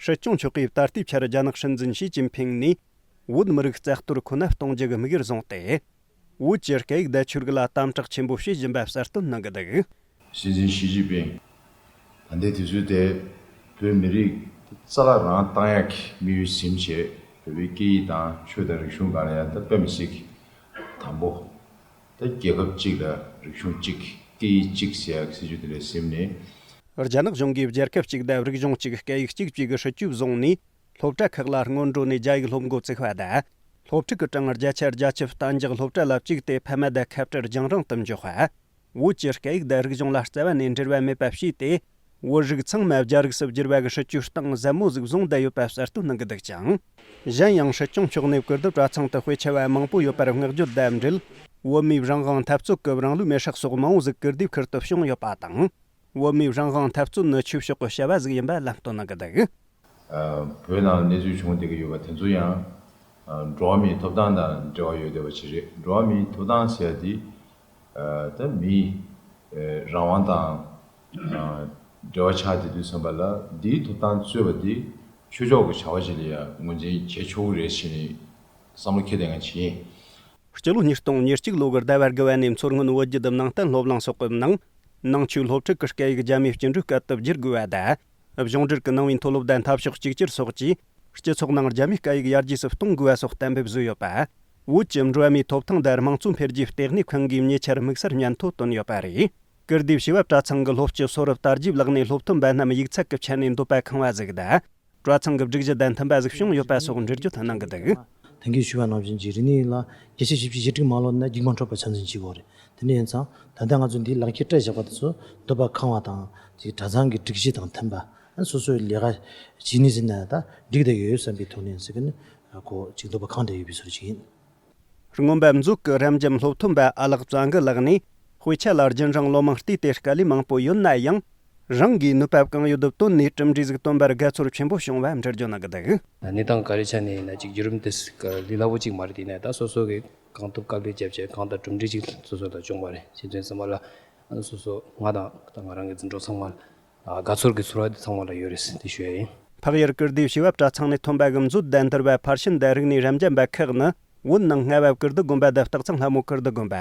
སྲིད་སྐྱོང་མཆོག་གིས་ད་ལྟའི་ཆར་རྒྱ་ནག་སྲིད་འཛིན་ཞི་ཅིན་ཕིང་ནས་བོད་མི་རིགས་རྩ་གཏོར་ཁོ་ན་གཏོང་རྒྱུ་གི་དམིགས་ཡུལ་བཟུང་སྟེ། བོད་ཀྱི་སྐད་ཡིག་དང་ཆོས་ལུགས་ལ་དམ་དྲག་ཆེན་པོ་བྱེད་བཞིན་པ་གསལ་སྟོན་གནང་གི་འདུག་སྲིད་འཛིན་ཞི་ཅིན་ཕིང་ད་ལྟའི་དུས་ཚོད་དེ་བོད་མི་རིགས་རྩ་བརླག་རང་བཏང་ཡག་གི་དམིགས་ཡུལ་ཟིན་བྱས། བོད་པའི་སྐད་ཡིག་དང་ཆོས་དང་རིག་གཞུང་སྒང་ལ་ཡང་ད་དཔེ་མི་སྲིད་ཀྱི་དང་པོ། ད་རྒྱལ་ཁབ་གཅིག་ལ་རིག་གཞུང་གཅིག་སྐད་ཡིག་གཅིག་ཟེར་ཡག་སྲིད་ཇུས་དེ་ལ་གཟིམ་ནས། རྒྱ་ནག་གཞུང་གིས་རྒྱལ་ཁབ་གཅིག་དང་རིག་གཞུང་གཅིག་སྐད་ཡིག་གཅིག་བཅས་ཀྱི་སྲིད་ཇུས་བཟུང་ནས། སློབ་གྲྭ་ཁག་ལ་སྔོན་འགྲོ་ནས་རྒྱ་ཡིག་སློབ་འགོ་བཙུགས་པ་དང་། སློབ་ཕྲུག་གི་གྲངས་བརྒྱ་ཆ་བརྒྱད་ཅུ་གཏན་འཇགས་སློབ་གྲྭ་ལ་བཅུག་སྟེ་ཕ་མ་དང་ཁ་བྲལ་རྒྱང་རིང་དུ་འཇོག་པ། བོད་ཀྱི་སྐད་ཡིག་དང་རིག་གཞུང་ལ་རྩ་བ་ནས་འབྲེལ་བ་མེད་པ་བྱས་ཏེ། བོད་རིགས་ཚང་མ་རྒྱ་རིགས་སུ་བསྒྱུར་བ་གི་སྲིད་ཇུས་སྟངས་ཟབ་མོ་ཟིག་བཟུང་བསྡད་ཡོད་པ་གསལ་སྟོན་གནང་གི་འདུག་ཅིང་། གཞན་ཡང་སྲིད་སྐྱོང་མཆོག་ནས་ཀིརྟི་གྲྭ་ཚང་དུ་དཔེ་ཆ་བ་མང་པོ་ཡོད་པར་བསྔགས་བརྗོད་དང་འབྲེལ། བོད་མིའི་རང་དབང་འཐབ་རྩོད་སྐབས་རང་ལུས་མེར་སྲེག་སོགས་མང་བོ་ཟིག་གི་དེབ་ཁུལ་དུ་བྱུང་ཡོད་པ་དང་། བོད་མིའི་རང་དབང་འཐབ་རྩོད་ནི་ཆོས་ཕྱོགས་ཀྱི་བྱ་བ་ཟིག་ཡིན་པ་ལམ་སྟོན་གནང་གི་འདུག་བོད་ནང་གནས་ཚུལ་བྱུང་བསྡད་ཀྱི་ཡོད་པ་དེ་ཚོ་ཡང་འགྲོ་བ་མིའི་ཐོབ་ཐང་དང་འབྲེལ་བ་ཡོད་བསྡད་པ་ཞིག་རེད། འགྲོ་བ་མིའི་ཐོབ་ཐང་ཟེར་ཡ་དེ་ད་མིའི་རང་དབང་དང་འབྲེལ་བ་ཆགས་བསྡད་དུས་ཙམ་པ་ལ་འདིའི་ཐོབ་ཐང་རྩོད་པ་དེ་ ཆོས་ཕྱོགས་ཀྱི་བྱ་བ་ཞིག་ལ་ཡང་ངོས་འཛིན་བྱེད་ཆོག་གི་རེད་ཟེར་ནས་བསམ་བློ་འཁྱེར་བསྡད་མཁན་ཞིག་ཡིན། སྤྱི་ལོ་ཉིས་སྟོང་ཉེར་གཅིག་ལོ་གི་ཟླ་བ་དགུ་བ་ནས་མཚོ་སྔོན་བོད་བརྒྱུད་ནང་བསྟན་སློབ་གླིང་སོགས་ཀྱི་ནང་ནང་ཆོས་སློབ་ཁྲིད་ཀྱི་སྐད་ཡིག་རྒྱ་མིའི་སྐྱིན་འགྲུལ་སྐད་དུ་བསྒྱུར་དགོས་པ་དང་། གཞུང་འབྲེལ་གྱི་ནང་པའི་མཐོ་སློབ་དང་འཐབ་ཕྱོགས་གཅིག་གྱུར་སོགས་ཀྱིས་སྤྱི་ཚོགས་ནང་རྒྱ་མིའི་སྐད་ཡིག་ཡར་རྒྱས་སུ་གཏོང་དགོས་པ་སོགས་གཏན་འབེབས་བཟོས་ཡོད་པ། བོད་ཀྱི་འགྲོ་བ་མིའི་ཐོབ་ཐང་དང་དམངས་གཙོ་འཕེལ་རྒྱས་ལྟེ་གནས་ཁང་གིས་ཉེ་ཆར་དམིགས་བསལ་སྙན་ཐོ་བཏོན་ཡོད་པ་རེད། ཀིརྟིའི་བྱེས་པ་གྲྭ་ཚང་གི་སློབ་སྤྱི་སོ་རབ་དར་རྒྱས་ལགས་ནས་སློབ་ཐོན་པ་རྣམས་ཡིག་ཚད་ཀྱི་ཆ་ནས་འདོད་པ་ཁེངས་པ་ཟིག་དང་། གྲྭ་ཚང་གི་སྒྲིག་གཞི་དང་མཐུན་པ་ཟིག་བྱུང་ཡོད་པ་སོགས་འགྲེལ་བརྗོད་གནང་གི་འདུག། ད་གིན་ཞུས་པ་ནང་བཞིན་གྱི་རིག་གནས་ལ་བརྒྱ་ཆ་བཞི་བཅུ་ཞེ་དྲུག་མ་ལོན་ན་རྒྱུག་མ་འཕྲོད་པ་ཆ་འཛིན་བྱེད་དགོས་རེད། དེ་འདྲ་ཡིན་ཙང་ད་ལྟ་ང་ཚོ་འདིའི་ལག་འཁྱེར་སྤྲད་བཞག་པ་དེ་ཚོ་འདོད་པ་ཁེངས་པ་དང་ཅིག་གྲྭ་ཚང་གི་སྒྲིག་གཞི་དང་མཐུན་པ། སོ་སོའི་ལས་ཀ་བྱེད་ནི་ཟིན་ན་ད་འགྲིག་བསྡད་ཡོད་བསམ་པའི་ཐོག་ནས་ཟེར་གི་ནི་ཁོ་ཅིག་འདོད་པ་ཁེངས་བསྡད་ཡོད་པའི་བཟོ་འདྲ་ཅིག་ཡིན། སྔོན་པ་མཛོད་ཀྱི་རབ་འབྱམས་སློབ་ཐོན་པ་ཨ་ལགས་བཙན་དགའ་ལགས་ནས། དཔེ་ཆ་ལ་རྒྱུན་རིང་ལོ་མང་བལྟས་ཏེ་དཀའ་ལས་མང་པོ་ཡོད་ན་ཡང་། རང་གིས་ནུས་པ་གང་ཡོད་བཏོན་ནས་གྲུབ་འབྲས་ཟིག་སྟོན་པར་དགའ་ཚོར་ཆེན་པོ་བྱུང་བ་འགྲེལ་བརྗོད་གནང་གི་འདུག། གནས་སྟངས་ག་རེ་ཆ་ནས་ཡིན་ན་ཅིག་བརྒྱུད་རིམ་དེ་ལས་སླ་པོ་ཅིག་མ་རེད། དེ་ནས་ད་སོ་སོ་གིས་གང་ཐུབ་དཀའ་ལས་བརྒྱབ་བྱས་གང་ལྟར་གྲུབ་འབྲས་ཅིག་སོ་སོ་ལ་བྱུང་བ་རེད། བྱས་ཙང་ཚང་མ་ལ་སོ་སོ་ང་དང་ད་ང་རང་གི་འཛིན་གྲོགས་ཚང་མ་ལ་དགའ་ཚོར་གྱི་ཚོར་བ་དེ་ཚང་མ་ལ་ཡོད་རེད་ཟེར་དེ་ཞུ་ཡ་ཡིན། འཕགས་ཡུལ་ཀིརྟིའི་བྱེས་པ་གྲྭ་ཚང་ནས་ཐོན་པ་གི་མཛོད་དང་འདུར་བ་ཕར་ཕྱིན་དང་རིག་གནས་རབ་འབྱམས་པ་ཁག་ནི་བོད་ནང་སྔ་བབས་ཀིརྟི་དགོན་པ་དང་སྟག་ཚང་ལྷ་མོ་ཀིརྟི་དགོན་པ།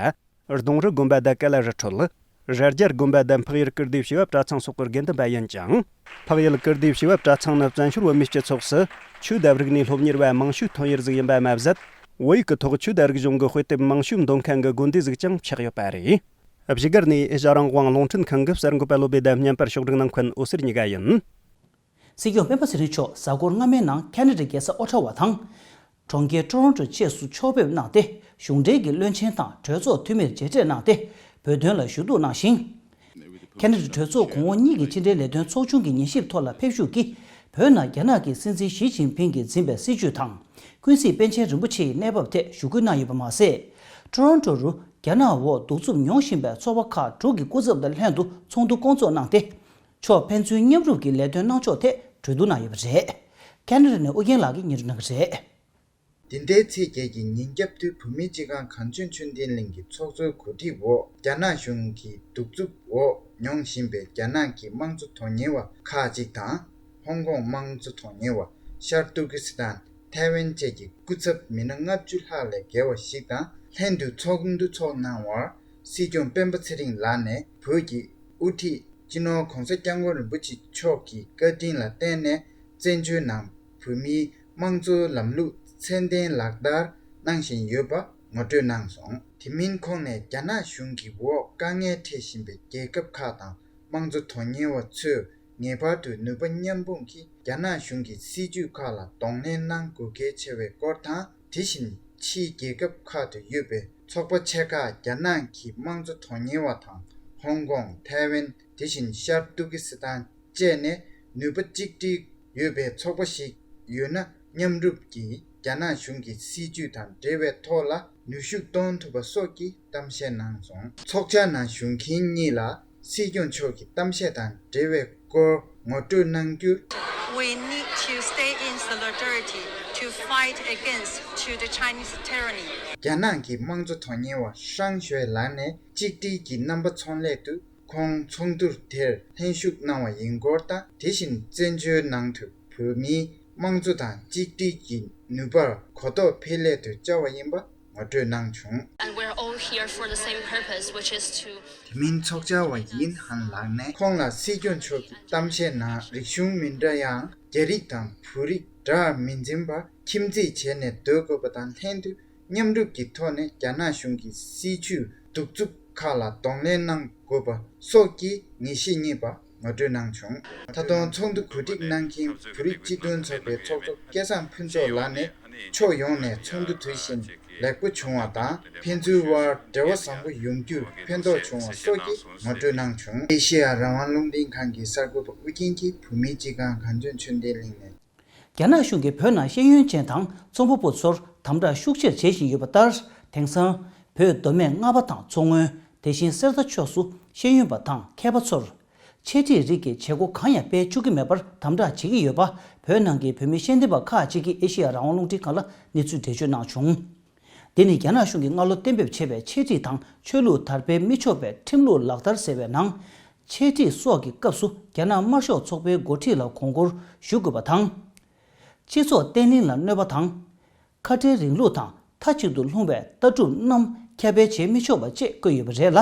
གདུང་རི་དགོན་པ་དང་ཀ་ལ་རི་ཁྲོད། རྭ་རྒྱ་དགོན་པ་དང་འཕགས་ཡུལ་ཀིརྟིའི་བྱེས་པ་གྲྭ་ཚང་སོགས་ཀྱི་དགེ་འདུན་པ་ཡིན་ཅིང་། འཕགས་ཡུལ་ཀིརྟིའི་བྱེས་པ་གྲྭ་ཚང་ནི་བཙན་བྱོལ་བོད་མིའི་སྤྱི་ཚོགས་སུ་ཆོས་དང་རིག་གནས་སློབ་གཉེར་བ་མང་ཤོས་ཐོན་ཡུལ་ཟིག་ཡིན་པ་མ་ཟད། བོད་ཡིག་གི་ཐོག་ཆོས་དང་རིག་གཞུང་གི་དཔེ་དེབ་མང་ཤོས་འདོན་མཁན་གྱི་དགོན་སྡེ་ཟིག་ཀྱང་ཆགས་ཡོད་པ་རེད། བཞུགས་སྒར་ནས་ཨེ་ཤ་རང་དབང་རླུང་འཕྲིན་ཁང་གི་གསར་འགོད་པ་བློ་བདེ་དང་བརྙན་པར་ཕྱོགས་སྒྲིག་གནང་མཁན་འོད་ཟེར་གཉིས་ཀ་ཡིན། སྲིད་སྐྱོང་སྤེན་པ་ཚེ་རིང་མཆོག་གཟའ་འཁོར་སྔ་མའི་ནང་ཁེ་ན་ཌའི་རྒྱལ་ས་ཨོ་ཊ་ཝ་དང་། གྲོང་ཁྱེར་ཊོ་རོན་ཊོ་བཅས་སུ་ཕྱོགས་ཕེབས་གནང་སྟེ། གཞུང་འབྲེལ་གྱི་བློན་ཆེན་དང་གྲོས་ཚོགས་འཐུས་མིར་མཇལ་འཕྲད་གནང་སྟེ། བོད་དོན་ལ་ཞུ་གཏུག་གནང་ཞིང་། ཁེ་ན་ཌའི་གྲོས་ཚོགས་གོང་འོག་གཉིས་ཀྱི་ཕྱི་འབྲེལ་ལས་དོན་ཚོགས་ཆུང་གི་ཉན་ཞིབ་ཐོག་ལ་ཕེབས་ཞུགས་ཀྱིས། བོད་ནང་རྒྱ་ནག་གི་སྲིད་འཛིན་ཞི་ཅིན་ཕིང་གིས་འཛིན་པའི་སྲིད་བྱུས་དང་། ཀུན་གཟིགས་པཎ་ཆེན་རིན་པོ་ཆེའི་གནས་བབ་ཐད་ཞུ་སྐུལ་གནང་ཡོད་པ་མ་ཟད། ཊོ་རོན་ཊོ་རུ་རྒྱ་ནག་འོག་གདུག་རྩུབ་མྱོང་བཞིན་པའི་ཚོགས་པ་ཁག་དྲུག་གི་སྐུ་ཚབ་དང་ལྷན་དུ་ཚོགས་འདུ་སྐོང་ཚོགས་གནང་སྟེ། ཕྱོགས་ཕན་ཚུན་མཉམ་རུབ་ཀྱི་ལས་དོན་གནང་ཕྱོགས་ཐད་གྲོས་བསྡུར་གནང་ཡོད་པ་རེད། ཁེ་ན་ཌ་ནས་ཨོ་རྒྱན་ལགས་ཀྱིས་སྙན་སྒྲོན་གནང་གི་རེད། འདི་ཟླའི་ཚེས་བརྒྱད་ཀྱི་ཉིན་རྒྱབ་ཏུ་བོད་མིའི་སྤྱི་ཁང་གངས་ལྗོངས་ཆོས་ལྡན་གླིང་གི་ཚོགས་གཙོའི་གོ་སྒྲིག་འོག་རྒྱ་ནག་གཞུང་གི་གདུག་རྩུབ་འོག་མྱོང་བཞིན་པའི་རྒྱ་ནག་གི་དམངས་གཙོ་དོན་གཉེར་བ་ཁག་ཅིག་དང་། ཧོང་ཀོང་དམངས་གཙོ་དོན་གཉེར་བ། ཤར་ཏུར་ཀི་སི་ཐན། ཐའེ་ཝན་བཅས་ཀྱི་སྐུ་ཚབ་མི་སྣ་ལྔ་བཅུ་ལྷག་ལས་བརྒལ་བ་ཞིག་དང་ལྷན་དུ་ཚོགས་འདུ་འཚོགས་གནང་བར། སྲིད་སྐྱོང་སྤེན་པ་ཚེ་རིང་ལགས་ནས་བོད་ཀྱི་དབུ་ཁྲིད་སྤྱི་ནོར་༧གོང་ས་༧སྐྱབས་མགོན་རིན་པོ་ཆེ་མཆོག་གི་བཀའ་དྲིན་ལ་བརྟེན་ནས་བཙན་བྱོལ་ནང་བོད་མིའི་དམངས་གཙོའི་ལམ་ལུགས་ཚད་ལྡན་ལག་བསྟར་གནང་བཞིན་ཡོད་པ་ངོ་སྤྲོད་གནང་སོང་། དེ་མིན་ཁོང་ནས་རྒྱ་ནག་གཞུང་གི་འོག་དཀའ་ངལ་འཕྲད་བཞིན་པའི་རྒྱལ་ཁབ་ཁག་དང་དམངས་གཙོ་དོན་གཉེར་བ་ཚོས་ངེས་པར་དུ་ནུས་པ་མཉམ་སྤུངས་ཀྱིས་རྒྱ་ནག་གཞུང་གི་སྲིད་ཇུས་ཁག་ལ་གདོང་ལེན་གནང་དགོས་གལ་ཆེ་བའི་སྐོར་དང་། དེ་བཞིན་ཕྱིའི་རྒྱལ་ཁབ་ཁག་ཏུ་ཡོད་པའི་ཚོགས་པ་ཆེ་ཁག་རྒྱ་ནག་གི་དམངས་གཙོ་དོན་གཉེར་བ་དང་ཧོང་ཀོང་། ཐའེ་ཝན། དེ་བཞིན་ཤར་ཏུར་ཀི་སི་ཐན་བཅས་ནས་ནུས་པ་གཅིག་སྒྲིལ་ཡོད་པའི་ཚོགས་པ་ཞིག་ཡོད་ན་མཉམ་རུབ་ཀྱིས་རྒྱ་ནག་གཞུང་གི་སྲིད་ཇུས་དང་འབྲེལ་བའི་ཐོག་ལ་ནུས་ཤུགས་གཏོང་ཐུབ་པ་སོགས་ཀྱི་གཏམ་བཤད་གནང་སོང་། ཚོགས་བཅར་ནང་ཞུགས་མཁན་གཉིས་ལ་སྲིད་སྐྱོང་མཆོག་གི་གཏམ་བཤད་དང་འབྲེལ་བའི་སྐོར་ངོ་སྤྲོད་གནང་རྒྱུར། We need to stay in solidarity to fight against to the Chinese tyranny. རྒྱ་ནག་གི་དམངས་གཙོ་དོན་གཉེར་བ་ཧྲང་ཞོས་ལགས་ནས་གཅིག་སྒྲིལ་གྱི་རྣམ་པ་ཚོང་ལས་དུ་ཁོང་ཚོགས་འདུར་དེར་ལྷན་ཞུགས་གནང་བ་ཡིན་སྐོར་དང་། དེ་བཞིན་བཙན་བྱོལ་ནང་དུ་བོད་མིའི་དམངས་གཙོ་དང་གཅིག་སྒྲིལ་གྱི་ནུས་པར་གོ་རྟོགས་འཕེལ་སླད་དུ་བཅར་བ་ཡིན་པ་ངོ་སྤྲོད་གནང་བྱུང་། And we're all here for the same purpose, which is to དེ་མིན་ཚོགས་བཅར་བ་ཡིན་ཧན་ལགས་ནས་ཁོང་ལ་སྲིད་སྐྱོང་མཆོག་གི་གཏམ་བཤད་ནང་རིག་གཞུང་མི་འདྲ་ཡང་རྒྱ་རིགས་དང་བོད་རིགས་འདྲ་མི་འཛིན་པར་ཁྱིམ་མཚེས་བྱས་ནས་སྡོད་དགོས་པ་དང་ལྷན་དུ། མཉམ་རུབ་ཀྱི་ཐོག་ནས་རྒྱ་ནག་གཞུང་གི་སྲིད་ཇུས་གདུག་རྩུབ་ཁག་ལ་གདོང་ལེན་གནང་དགོས་པ་སོགས་ཀྱི་ངེས་ཤེས་རྙེད་པ་ངོ་སྤྲོད་གནང་བྱུང་། ད་དུང་ཚོགས་འདུ་གོ་སྒྲིག་གནང་མཁན་བོད་རིགས་སྤྱི་མཐུན་ཚོགས་པའི་ཚོགས་གཙོ་སྐལ་བཟང་ཕུན་ཚོགས་ལགས་ནས་ཕྱོགས་ཡོངས་ནས་ཚོགས་འདུ་དུས་བཞིན་ལེགས་པོ་བྱུང་བ་དང་ཕན་ཚུན་དབར་འབྲེལ་བ་བཟང་པོ་ཡོང་རྒྱུར་ཕན་ཐོགས་བྱུང་བ་སོགས་ཀྱི་ངོ་སྤྲོད་གནང་བྱུང་། ཨེ་ཤེ་ཡ་རང་དབང་རླུང་འཕྲིན་ཁང་གི་གསར་འགོད་པ་ཨུ་རྒྱན་གྱིས་བོད་མིའི་སྤྱི་ཁང་གངས་ལྗོངས་ཆོས་ལྡན་གླིང་ནས། རྒྱ་ནག་གཞུང་གིས་བོད་ནང་ཤེས་ཡོན་ཅན་དང་རྩོམ་པ་པོ་ཚོར་དམ་དྲག་ཤུགས་ཆེར་བྱེད་བཞིན་ཡོད་པ་ལྟར། དེང་སང་བོད་མདོ་སྨད་རྔ་པ་དང་མཚོ་སྔོན། དེ་བཞིན་གསེར་རྟ་ཕྱོགས་སུ་ཤེས་ཡོན་པ་དང་མཁས་པ་ཚོར་འཆད་ཁྲིད་རིགས་ཀྱི་བྱེད་སྒོ་གང་ཡང་སྤེལ་བཅུག་གི་མེད་པར་དམ་དྲག་བྱེད་ཀྱི་ཡོད་པ། བོད་ནང་གི་བོད་མི་ཤེས་ལྡན་པ་ཁག་ཅིག་གིས་ཨེ་ཤེ་ཡ་རང་དབང་རླུང་འཕྲིན་ཁང་ལ་གནས་ཚུལ་འགྲེལ་བརྗོད་གནང་བྱུང་། འདི་ནི་རྒྱ་ནག་གཞུང་གིས་སྔ་ལོ་གཏན་འབེབས་བྱས་པའི་འཆད་ཁྲིད་དང་ཆོས་ལུགས་དར་སྤེལ་མི་ཆོག་པའི་ཁྲིམས་ལུགས་ལག་བསྟར་ཟེར་བའི་ནང་། འཆད་ཁྲིད་སོགས་ཀྱི་སྐབས་སུ་རྒྱ་ནག་དམར་ཤོག་ཚོགས་པའི་འགོ་ཁྲིད་ལ་གོང་བཀུར་ཞུ་དགོས་པ་དང་། སྤྱི་ཚོགས་བརྟན་ལྷིང་ལ་གནོད་པ་དང་། ཁ་བྲལ་རིང་ལུགས་དང་མཐའ་གཅིག་ཏུ་ལྷུང་བའི་ལྟ་གྲུབ་རྣམས་ཁྱབ་སྤེལ་བྱེད་མི་ཆོག་པ་བཅས་བཀོད་ཡོད་པ་རེད་ལ།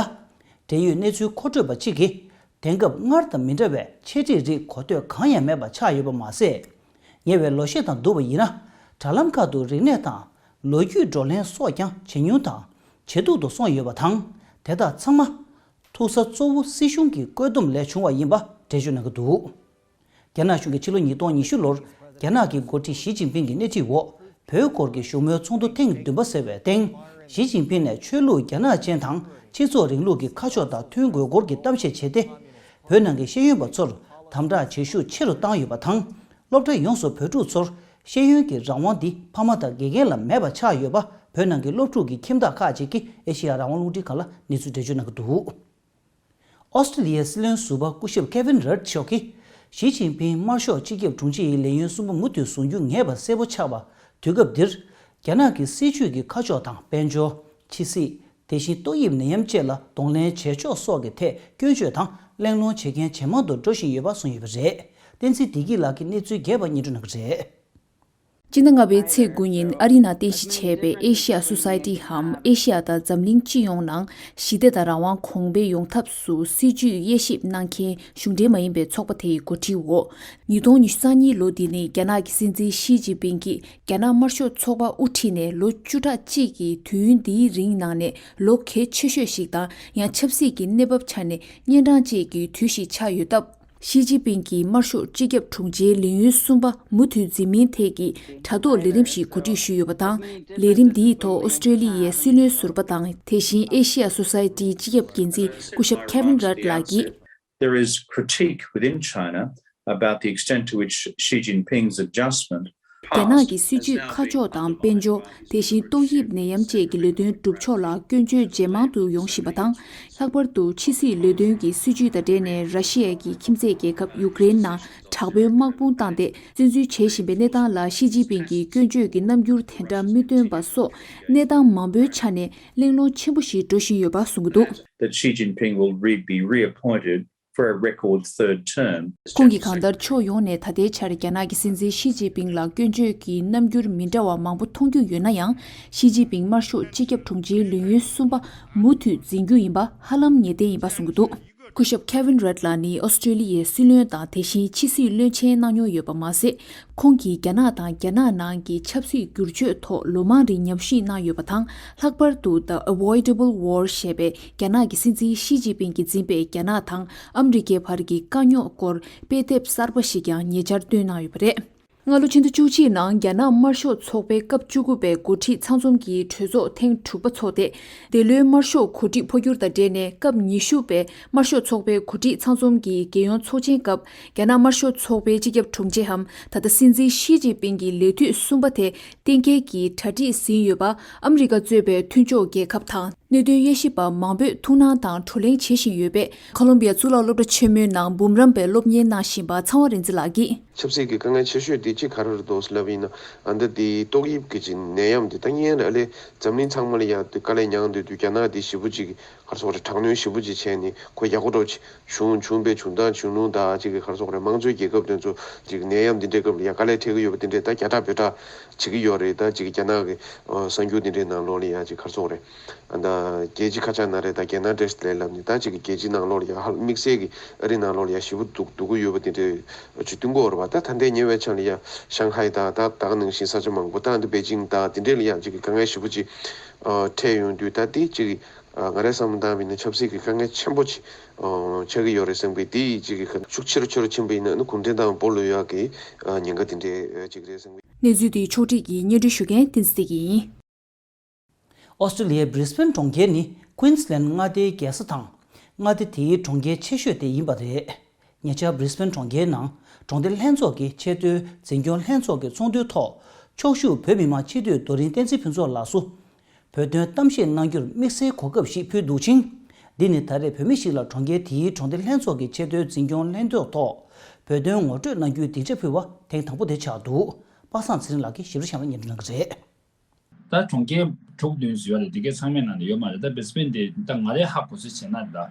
འབྲེལ་ཡོད་གནས་ཚུལ་མཁོ་སྤྲོད་པ་གཅིག་གིས། དེང་སྐབས་སྔར་དང་མི་འདྲ་བའི་འཆད་ཁྲིད་རིགས་གོ་ཐོས་གང་ཡང་མེད་པ་ཆགས་ཡོད་པ་མ་ཟད། ཉེ་བའི་ལོ་ཤས་དང་བསྡུར་བ་ཡིན་ན། དྲ་ལམ་ཁག་ཏུ་རིག་གནས་དང་། ལོ་རྒྱུས་བགྲོ་གླེང་སོགས་ཀྱང་ཇེ་ཉུང་དང་། ཇེ་སྡུག་ཏུ་སོང་ཡོད་པ་དང་། དེ་དག་ཚང་མ། ཐུག་ས་གཙོ་བོ་སྲིད་གཞུང་གི་བཀོད་འདོམས་ལས་བྱུང་བ་ཡིན་པ་འགྲེལ་བརྗོད་གནང་གི་འདུག་རྒྱ་ནག་གཞུང་གིས་ཕྱི་ལོ་ཉིས་སྟོང་ཉི་ཤུ་ལོར་རྒྱ་ནག་གི་འགོ་ཁྲིད་ཞི་ཅིན་ཕིང་གི་སྣེ་ཁྲིད་འོག་བོད་སྐོར་གྱི་བཞུགས་མོལ་ཚོགས་འདུ་ཐེངས་བདུན་པ་ཟེར་བའི་སྟེང་། ཞི་ཅིན་ཕིང་ནས་ཆོས་ལུགས་རྒྱ་ནག་ཅན་དང་སྤྱི་ཚོགས་རིང་ལུགས་ཀྱི་ཁ་ཕྱོགས་དང་མཐུན་དགོས་སྐོར་གྱི་གཏམ་བཤད་བྱས་ཏེ། བོད་ནང་གི་ཤེས་ཡོན་པ་ཚོར་དམ་དྲག་བྱེད་ཤུགས་ཆེ་རུ་བཏང་ཡོད་པ་དང་། སློབ་གྲྭ་ཡོངས་སུ་བོད་ཕྲུག་ཚོར་ཤེས་ཡོན་གྱི་རང་དབང་འདི་ཕ་མ་དང་དགེ་རྒན་ལ་མེད་པ་ཆགས་ཡོད་པ་བོད་ནང་གི་སློབ་ཕྲུག་གི་ཁྱིམ་བདག་ཁག་ཅིག་གིས་ཨེ་ཤེ་ཡ་རང་དབང་རླུང་འཕྲིན་ཁང་ལ་གནས་ཚུལ་འགྲེལ་བརྗོད་གནང་གི་འདུག་ཨོ་སི་ཀྲི་ལི་ཡའི་སྲིད་བློན་ཟུར་པ་སྐུ་ཞབས་ཁེ་ཝིན་རད་མཆོག་གིས། ཞི་ཅིན་ཕིང་དམར་ཤོག་སྤྱི་ཁྱབ་དྲུང་ཆེ་ཡི་ལས་ཡུན་གསུམ་པ་མུ་མཐུད་བཟུང་རྒྱུ་ངེས་པ་གསལ་པོ་ཆགས་པ། དུས་སྐབས་འདིར། རྒྱ་ནག་གི་སྲིད་བྱུས་ཀྱི་ཁ་ཕྱོགས་དང་དཔལ་འབྱོར། ཕྱི་སྲིད། དེ་བཞིན་ཏོག་དབྱིབས་ནད་ཡམས་བཅས་ལ་གདོང་ལེན་བྱེད་ཕྱོགས་སོགས་ཀྱི་ཐད་སྐྱོན་བརྗོད་དང་གླེང་སློང་བྱེད་མཁན་ཇེ་མང་དུ་འགྲོ་བཞིན་ཡོད་པ་གསུངས་ཡོད་པ་རེད། བསྟན་འཛིན་བདེ་སྐྱིད་ལགས་ཀྱིས་གནས་ཚུལ་རྒྱས་པ་སྙན་སྒྲོན་གནང་གི་རེད། སྤྱི་ཟླ་ལྔ་པའི་ཚེས་དགུ་ཉིན་ཨ་རི་ནང་རྟེན་གཞི་བྱས་པའི་ཨེ་ཤི་ཡ་སོ་སའི་ཊི་འམ་ཨེ་ཤི་ཡ་དང་འཛམ་གླིང་སྤྱི་ཡོངས་ནང་ཞི་བདེ་དང་རང་དབང་གོང་འཕེལ་ཡོང་ཐབས་སུ་སྲིད་ཇུས་དབྱེ་ཞིབ་གནང་མཁན་གཞུང་འབྲེལ་མ་ཡིན་པའི་ཚོགས་པ་དེ་ཡི་འགོ་ཁྲིད་འོག་ཉིས་སྟོང་ཉི་ཤུ་རྩ་གཉིས་ལོ་འདི་ནི་རྒྱ་ནག་གི་སྲིད་འཛིན་ཞི་ཅིན་ཕིང་གིས་རྒྱ་ནག་དམར་ཤོག་ཚོགས་པ་དབུ་ཁྲིད་ནས་ལོ་བཅུ་ཕྲག་གཅིག་གི་དུས་ཡུན་འདིའི་རིང་ནང་ནས་ལོ་གལ་ཆེ་ཤོས་ཤིག་དང་ཡང་ཆབ་སྲིད་ཀྱི་གནས་བབ་ཆ་ནས་གཉན་འཕྲང་གཅིག་གི་དུས་ཤིག་ཆགས་ཡོད་སྟབས། ཞི་ཅིན་ཕིང་གིས་དམར་ཤོག་སྤྱི་ཁྱབ་དྲུང་ཆེའི་ལས་ཡུན་གསུམ་པ་མུ་མཐུད་འཛིན་མིན་ཐད་ཀྱི་དྲ་ཐོག་ལས་རིམ་ཞིག་གོ་སྒྲིག་ཞུས་ཡོད་པ་དང་། ལས་རིམ་འདིའི་ཐོག་ཨོ་སི་ཀྲེ་ལི་ཡའི་སྲིད་བློན་ཟུར་པ་དང་དེ་བཞིན་ཨེ་ཤི་ཡ་སོ་སའི་ཊིའི་སྤྱི་ཁྱབ་འགན་འཛིན་སྐུ་ཞབས་Kevin Rudd་ལགས་ཀྱིས། There is critique within China about the extent to which Xi Jinping's adjustment རྒྱ་ནག་གི་སྲིད་ཇུས་ཁ་ཕྱོགས་དང་དཔལ་འབྱོར། དེ་བཞིན་ཏོག་དབྱིབས་ནད་ཡམས་བཅས་ཀྱི་ལས་དོན་སྒྲུབ་ཕྱོགས་ལ་སྐྱོན་བརྗོད་ཇེ་མང་དུ་ཡོང་བཞིན་པ་དང་། ལྷག་པར་དུ་ཕྱི་སྲིད་ལས་དོན་གྱི་སྲིད་ཇུས་དང་འབྲེལ་ནས་ར་ཤི་ཡ་གིས་ཁྱིམ་མཚེས་རྒྱལ་ཁབ་ཡུཀ་རེན་ནང་དྲག་པོའི་དམག་དཔུང་བཏང་སྟེ་བཙན་འཛུལ་བྱེད་བཞིན་པའི་གནས་སྟངས་ལ་ཞི་ཅིན་ཕིང་གིས་སྐྱོན་བརྗོད་ཀྱི་རྣམ་འགྱུར་དེ་འདྲ་མི་སྟོན་པ་སོགས་གནས་སྟངས་མང་པོའི་ཆ་ནས་གླེང་སློང་ཆེན་པོ་ཞིག་འགྲོ་བཞིན་ཡོད་པ་གསུངས་ཀྱི་འདུག That Xi Jinping will re- be reappointed for a record third term. ཁོང་གིས་གང་ལྟར་ཕྱོགས་ཡོངས་ནས་ད་ལྟའི་ཆར་རྒྱ་ནག་གི་སྲིད་འཛིན་ཞི་ཅིན་ཕིང་ལ་སྐྱོན་བརྗོད་ཀྱི་རྣམ་འགྱུར་མི་འདྲ་བ་མང་པོ་མཐོང་རྒྱུ་ཡོད་ན་ཡང་། ཞི་ཅིན་ཕིང་དམར་ཤོག་སྤྱི་ཁྱབ་དྲུང་ཆེའི་ལས་ཡུན་གསུམ་པ་མུ་མཐུད་འཛིན་རྒྱུ་ཡིན་པ་ཧ་ལམ་ངེས་གཏན་ཡིན་པ་གསུངས་ཀྱི་འདུག་སྐུ་ཞབས་Kevin Rudd་ལགས་ནི་ཨོ་སི་ཀྲེ་ལི་ཡའི་སྲིད་བློན་དང་དེ་བཞིན་ཕྱི་སྲིད་བློན་ཆེན་གནང་མྱོང་ཡོད་པ་མ་ཟད། ཁོང་གིས་རྒྱ་ནག་དང་རྒྱ་ནག་ནང་གི་ཆབ་སྲིད་བསྒྱུར་བཅོས་ཐོག་ལོ་མང་རིང་ཉམས་ཞིབ་གནང་ཡོད་པ་དང་། ལྷག་པར་དུ་The Avoidable War་ཞེས་པའི་རྒྱ་ནག་གི་སྲིད་འཛིན་ཞི་ཅིན་ཕིང་གིས་འཛིན་པའི་རྒྱ་ནག་དང་ཨ་མི་རི་ཀའི་བར་གྱི་དཀའ་རྙོག་སྐོར་དཔེ་དེབ་གསར་པ་ཞིག་ཀྱང་ཉེ་ཆར་བཏོན་གནང་ཡོད་པ་རེད། སྔ་ལོ་ཕྱི་ཟླ་བཅུ་གཅིག་ནང་རྒྱ་ནག་དམར་ཤོག་ཚོགས་པའི་སྐབས་བཅུ་དགུ་པའི་འགོ་ཁྲིད་ཚང་འཛོམས་ཀྱི་གྲོས་ཚོགས་ཐེངས་དྲུག་པ་འཚོགས་ཏེ། འདི་ལོའི་དམར་ཤོག་གོ་སྒྲིག་འཕོ་འགྱུར་དང་འབྲེལ་ནས་སྐབས་ཉི་ཤུ་པའི་དམར་ཤོག་ཚོགས་པའི་གོ་སྒྲིག་ཚང་འཛོམས་ཀྱི་རྒྱལ་ཡོངས་ཚོགས་ཆེན་སྐབས་རྒྱ་ནག་དམར་ཤོག་ཚོགས་པའི་སྤྱི་ཁྱབ་དྲུང་ཆེའམ་ད་ལྟ་སྲིད་འཛིན་ཞི་ཅིན་ཕིང་གི་ལས་དུས་གསུམ་པ་དེ་གཏན་འཁེལ་གྱིས་གྲ་སྒྲིག་ཟིན་ཡོད་པ་ཨ་མི་རི་ཀ་གཙོས་པའི་མཐུན་ཕྱོགས་རྒྱལ་ཁབ་དང་གནད་དོན་དབྱེ་ཞིབ་པ་མང་པོས་ཐུགས་སྣང་དང་བགྲོ་གླེང་བྱེད་བཞིན་ཡོད་པས། ཁོ་ལོམ་བི་ཡ་གཙུག་ལག་སློབ་གྲྭ་ཆེན་མོའི་ནང་འབུམ་རམས་པའི་སློབ་གཉེར་གནང་བཞིན་པ་ཚངས་དབང་རིག་འཛིན་ལགས་ཀྱིས། ཆབ་སྲིད་ཀྱི་དཀའ་ངལ་ཆེ་ཤོས་དེ་གཅིག་ག་རེ་རེད་འདུག་ལབ་ཡིན་ན། ཨ་ནི་འདི་ཏོག་དབྱིབས་ཀྱི་ཅིག་ནད་ཡམས་འདི་ད་ངས་ཨ་ལས་འཛམ་གླིང་ཚང་མ་ལ་ཡང་འདི་དཀའ་ལས་མྱངས་བསྡད་དུས་རྒྱ་ནག་འདི་ཞེ་པོ་ཅིག་ག་རེ་ཟེར་དགོས་རེད། དྲག་གནོན་ཞེ་པོ་ཅིག་བྱས་ནས་ཁོ་ཡག་པོ་འགྲོ་ཅིག་བྱུང་བྱུང་པའི་བྱུང་སྟངས་བྱུང་ལུགས་དང་ཅིག་ག་རེ་ཟེར་དགོས་རེད། དམངས་གཙོའི་རྒྱལ་ཁབ་དེ་ཚོ་ཅིག་ནད་ཡམས་འདི་འདྲའི་སྐབས་ལ་ཡང་དཀའ་ལས་འཕྲད་ཀྱི་ཡོད་པ་དེ་འདྲས་ད་རྒྱ་སྐྲག་བོད་སྐྲག་བྱེད་ཀྱི་ཡོད་རེད། ད་ཅིག་རྒྱ་ནག་གི་ཨ་གསར་འགྱུར་དེ་འདྲའི་ནང་ལོགས་ལ་ཡང་ཅིག་ག་རེ་ཟེར་དགོས་རེད། ཨ་ད་རྒྱལ་སྤྱི་ཁ་ཆག་ན་རེད། ད་རྒྱལ་ནང་འབྲེལ་ལས་ལབ་ནས་ད་ཅིག་གི་རྒྱལ་སྤྱི་ནང་ལོགས་ལ་ཡང་ཧ་དམིགས་བསལ་གྱི་ཨ་རི་ནང་ལོགས་ལ་ཡང་ཞེ་པོ་སྡུག་སྡུག་གི་ཡོད་པ་དེ་འདྲའི་ཅིག་སྟོན་གྱི་ཡོད་རེད་པ། ད་ད་ལྟའི་ཉེ་བའི་ཆར་ལ་ཡང་ཤང་ཧའི་དང་ད་ད་ག་ནང་བཞིན་ས་ཆ་མང་པོ་ད་འདི་པེ་ཅིང་དང་དེ་འདྲའི་ལ་ཡང་ཅིག་གི་དཀའ་ངལ་ཞེ་པོ་ཅིག་ཨ་འཕྲད་ཡོང་དུས་ད་དེ་ཅིག་ཨ་ང་རའི་བསམ་བློ་བཏང་བ་ཡིན་ན་ཆབ་སྲིད་ཀྱི་དཀའ་ངལ་ཆེན་པོ་ཅིག་ཨ་ཆགས་ཀྱི་ཡོད་རེད་བསམ་གི། དེ་ཅིག་གི་ཤུགས་ཆེ་རུ་ཆེ་རུ་ཕྱིན་པ་ཡིན་ན་ཨ་ནི་གུང་ཁྲན་ཏང་སྦོ་ལོག་ཡག་གི་ཨ་ཉེན་ཁ་དེ་འདྲའི་ཅིག་རེད་བསམ་གི། གནས་ཚུལ་དེ་ཕྱོགས་སྒྲིག་གིས་སྙན་སྒྲོན་ཞུ་མཁན་བསྟན་འཛིན་བདེ་སྐྱིད་ཡིན། ཨོ་སི་ཀྲི་ལི་ཡའི་Brisbane་གྲོང་ཁྱེར་ནི་Queensland་མངའ་སྡེའི་རྒྱལ་ས་དང་། མངའ་སྡེ་དེའི་གྲོང་ཁྱེར་ཆེ་ཤོས་དེ་ཡིན་པ་རེད། ཉེ་ཆར་Brisbane་གྲོང་ཁྱེར་ནང་གྲོང་སྡེ་ལྷན་ཚོགས་ཀྱི་ཆེས་མཐོའི་འཛིན་སྐྱོང་ལྷན་ཚོགས་ཀྱི་ཚོགས་འདུའི་ཐོག་ཕྱོགས་བཞུགས་བོད་མི་མང་སྤྱི་འཐུས་རྡོ་རིང་བསྟན་འཛིན་ཕུན་ཚོགས་ལགས་སུ། བོད་དོན་གཏམ་བཤད་གནང་རྒྱུར་དམིགས་བསལ་གོ་སྐབས་ཤིག་ཕུལ་འདུག་ཅིང་། འདི་ནི་ད་རེས་བོད་མི་ཞིག་ལ་གྲོང་ཁྱེར་དེའི་གྲོང་སྡེ་ལྷན་ཚོགས་ཀྱི་ཆེས་མཐོའི་འཛིན་སྐྱོང་ལྷན་ཚོགས་ཐོག་བོད་དོན་ངོ་སྤྲོད་གནང་རྒྱུའི་སྡིངས་ཆ་ཕུལ་བ་ཐེངས་དང་པོ་དེ་ཆགས་འདུག་པ་སངས་ཚེ་རིང་ལགས་ཀྱིས་ཞིབ་ཕྲ་གཤམ་ལ་སྙན་སྒྲོན་གནང་གི་རེད། ད་གྲོང་ཁྱེར་དྲུག་བདུན་ཙམ་ཡོད་རེད། དེ་གའི་ཚང་མའི་ནང་ནས་ཡོད་མ་རེད། ད་Brisbane་དེ་ད་ང་རའི་ཧ་གོ་ཚུལ་བྱས་ན་ད་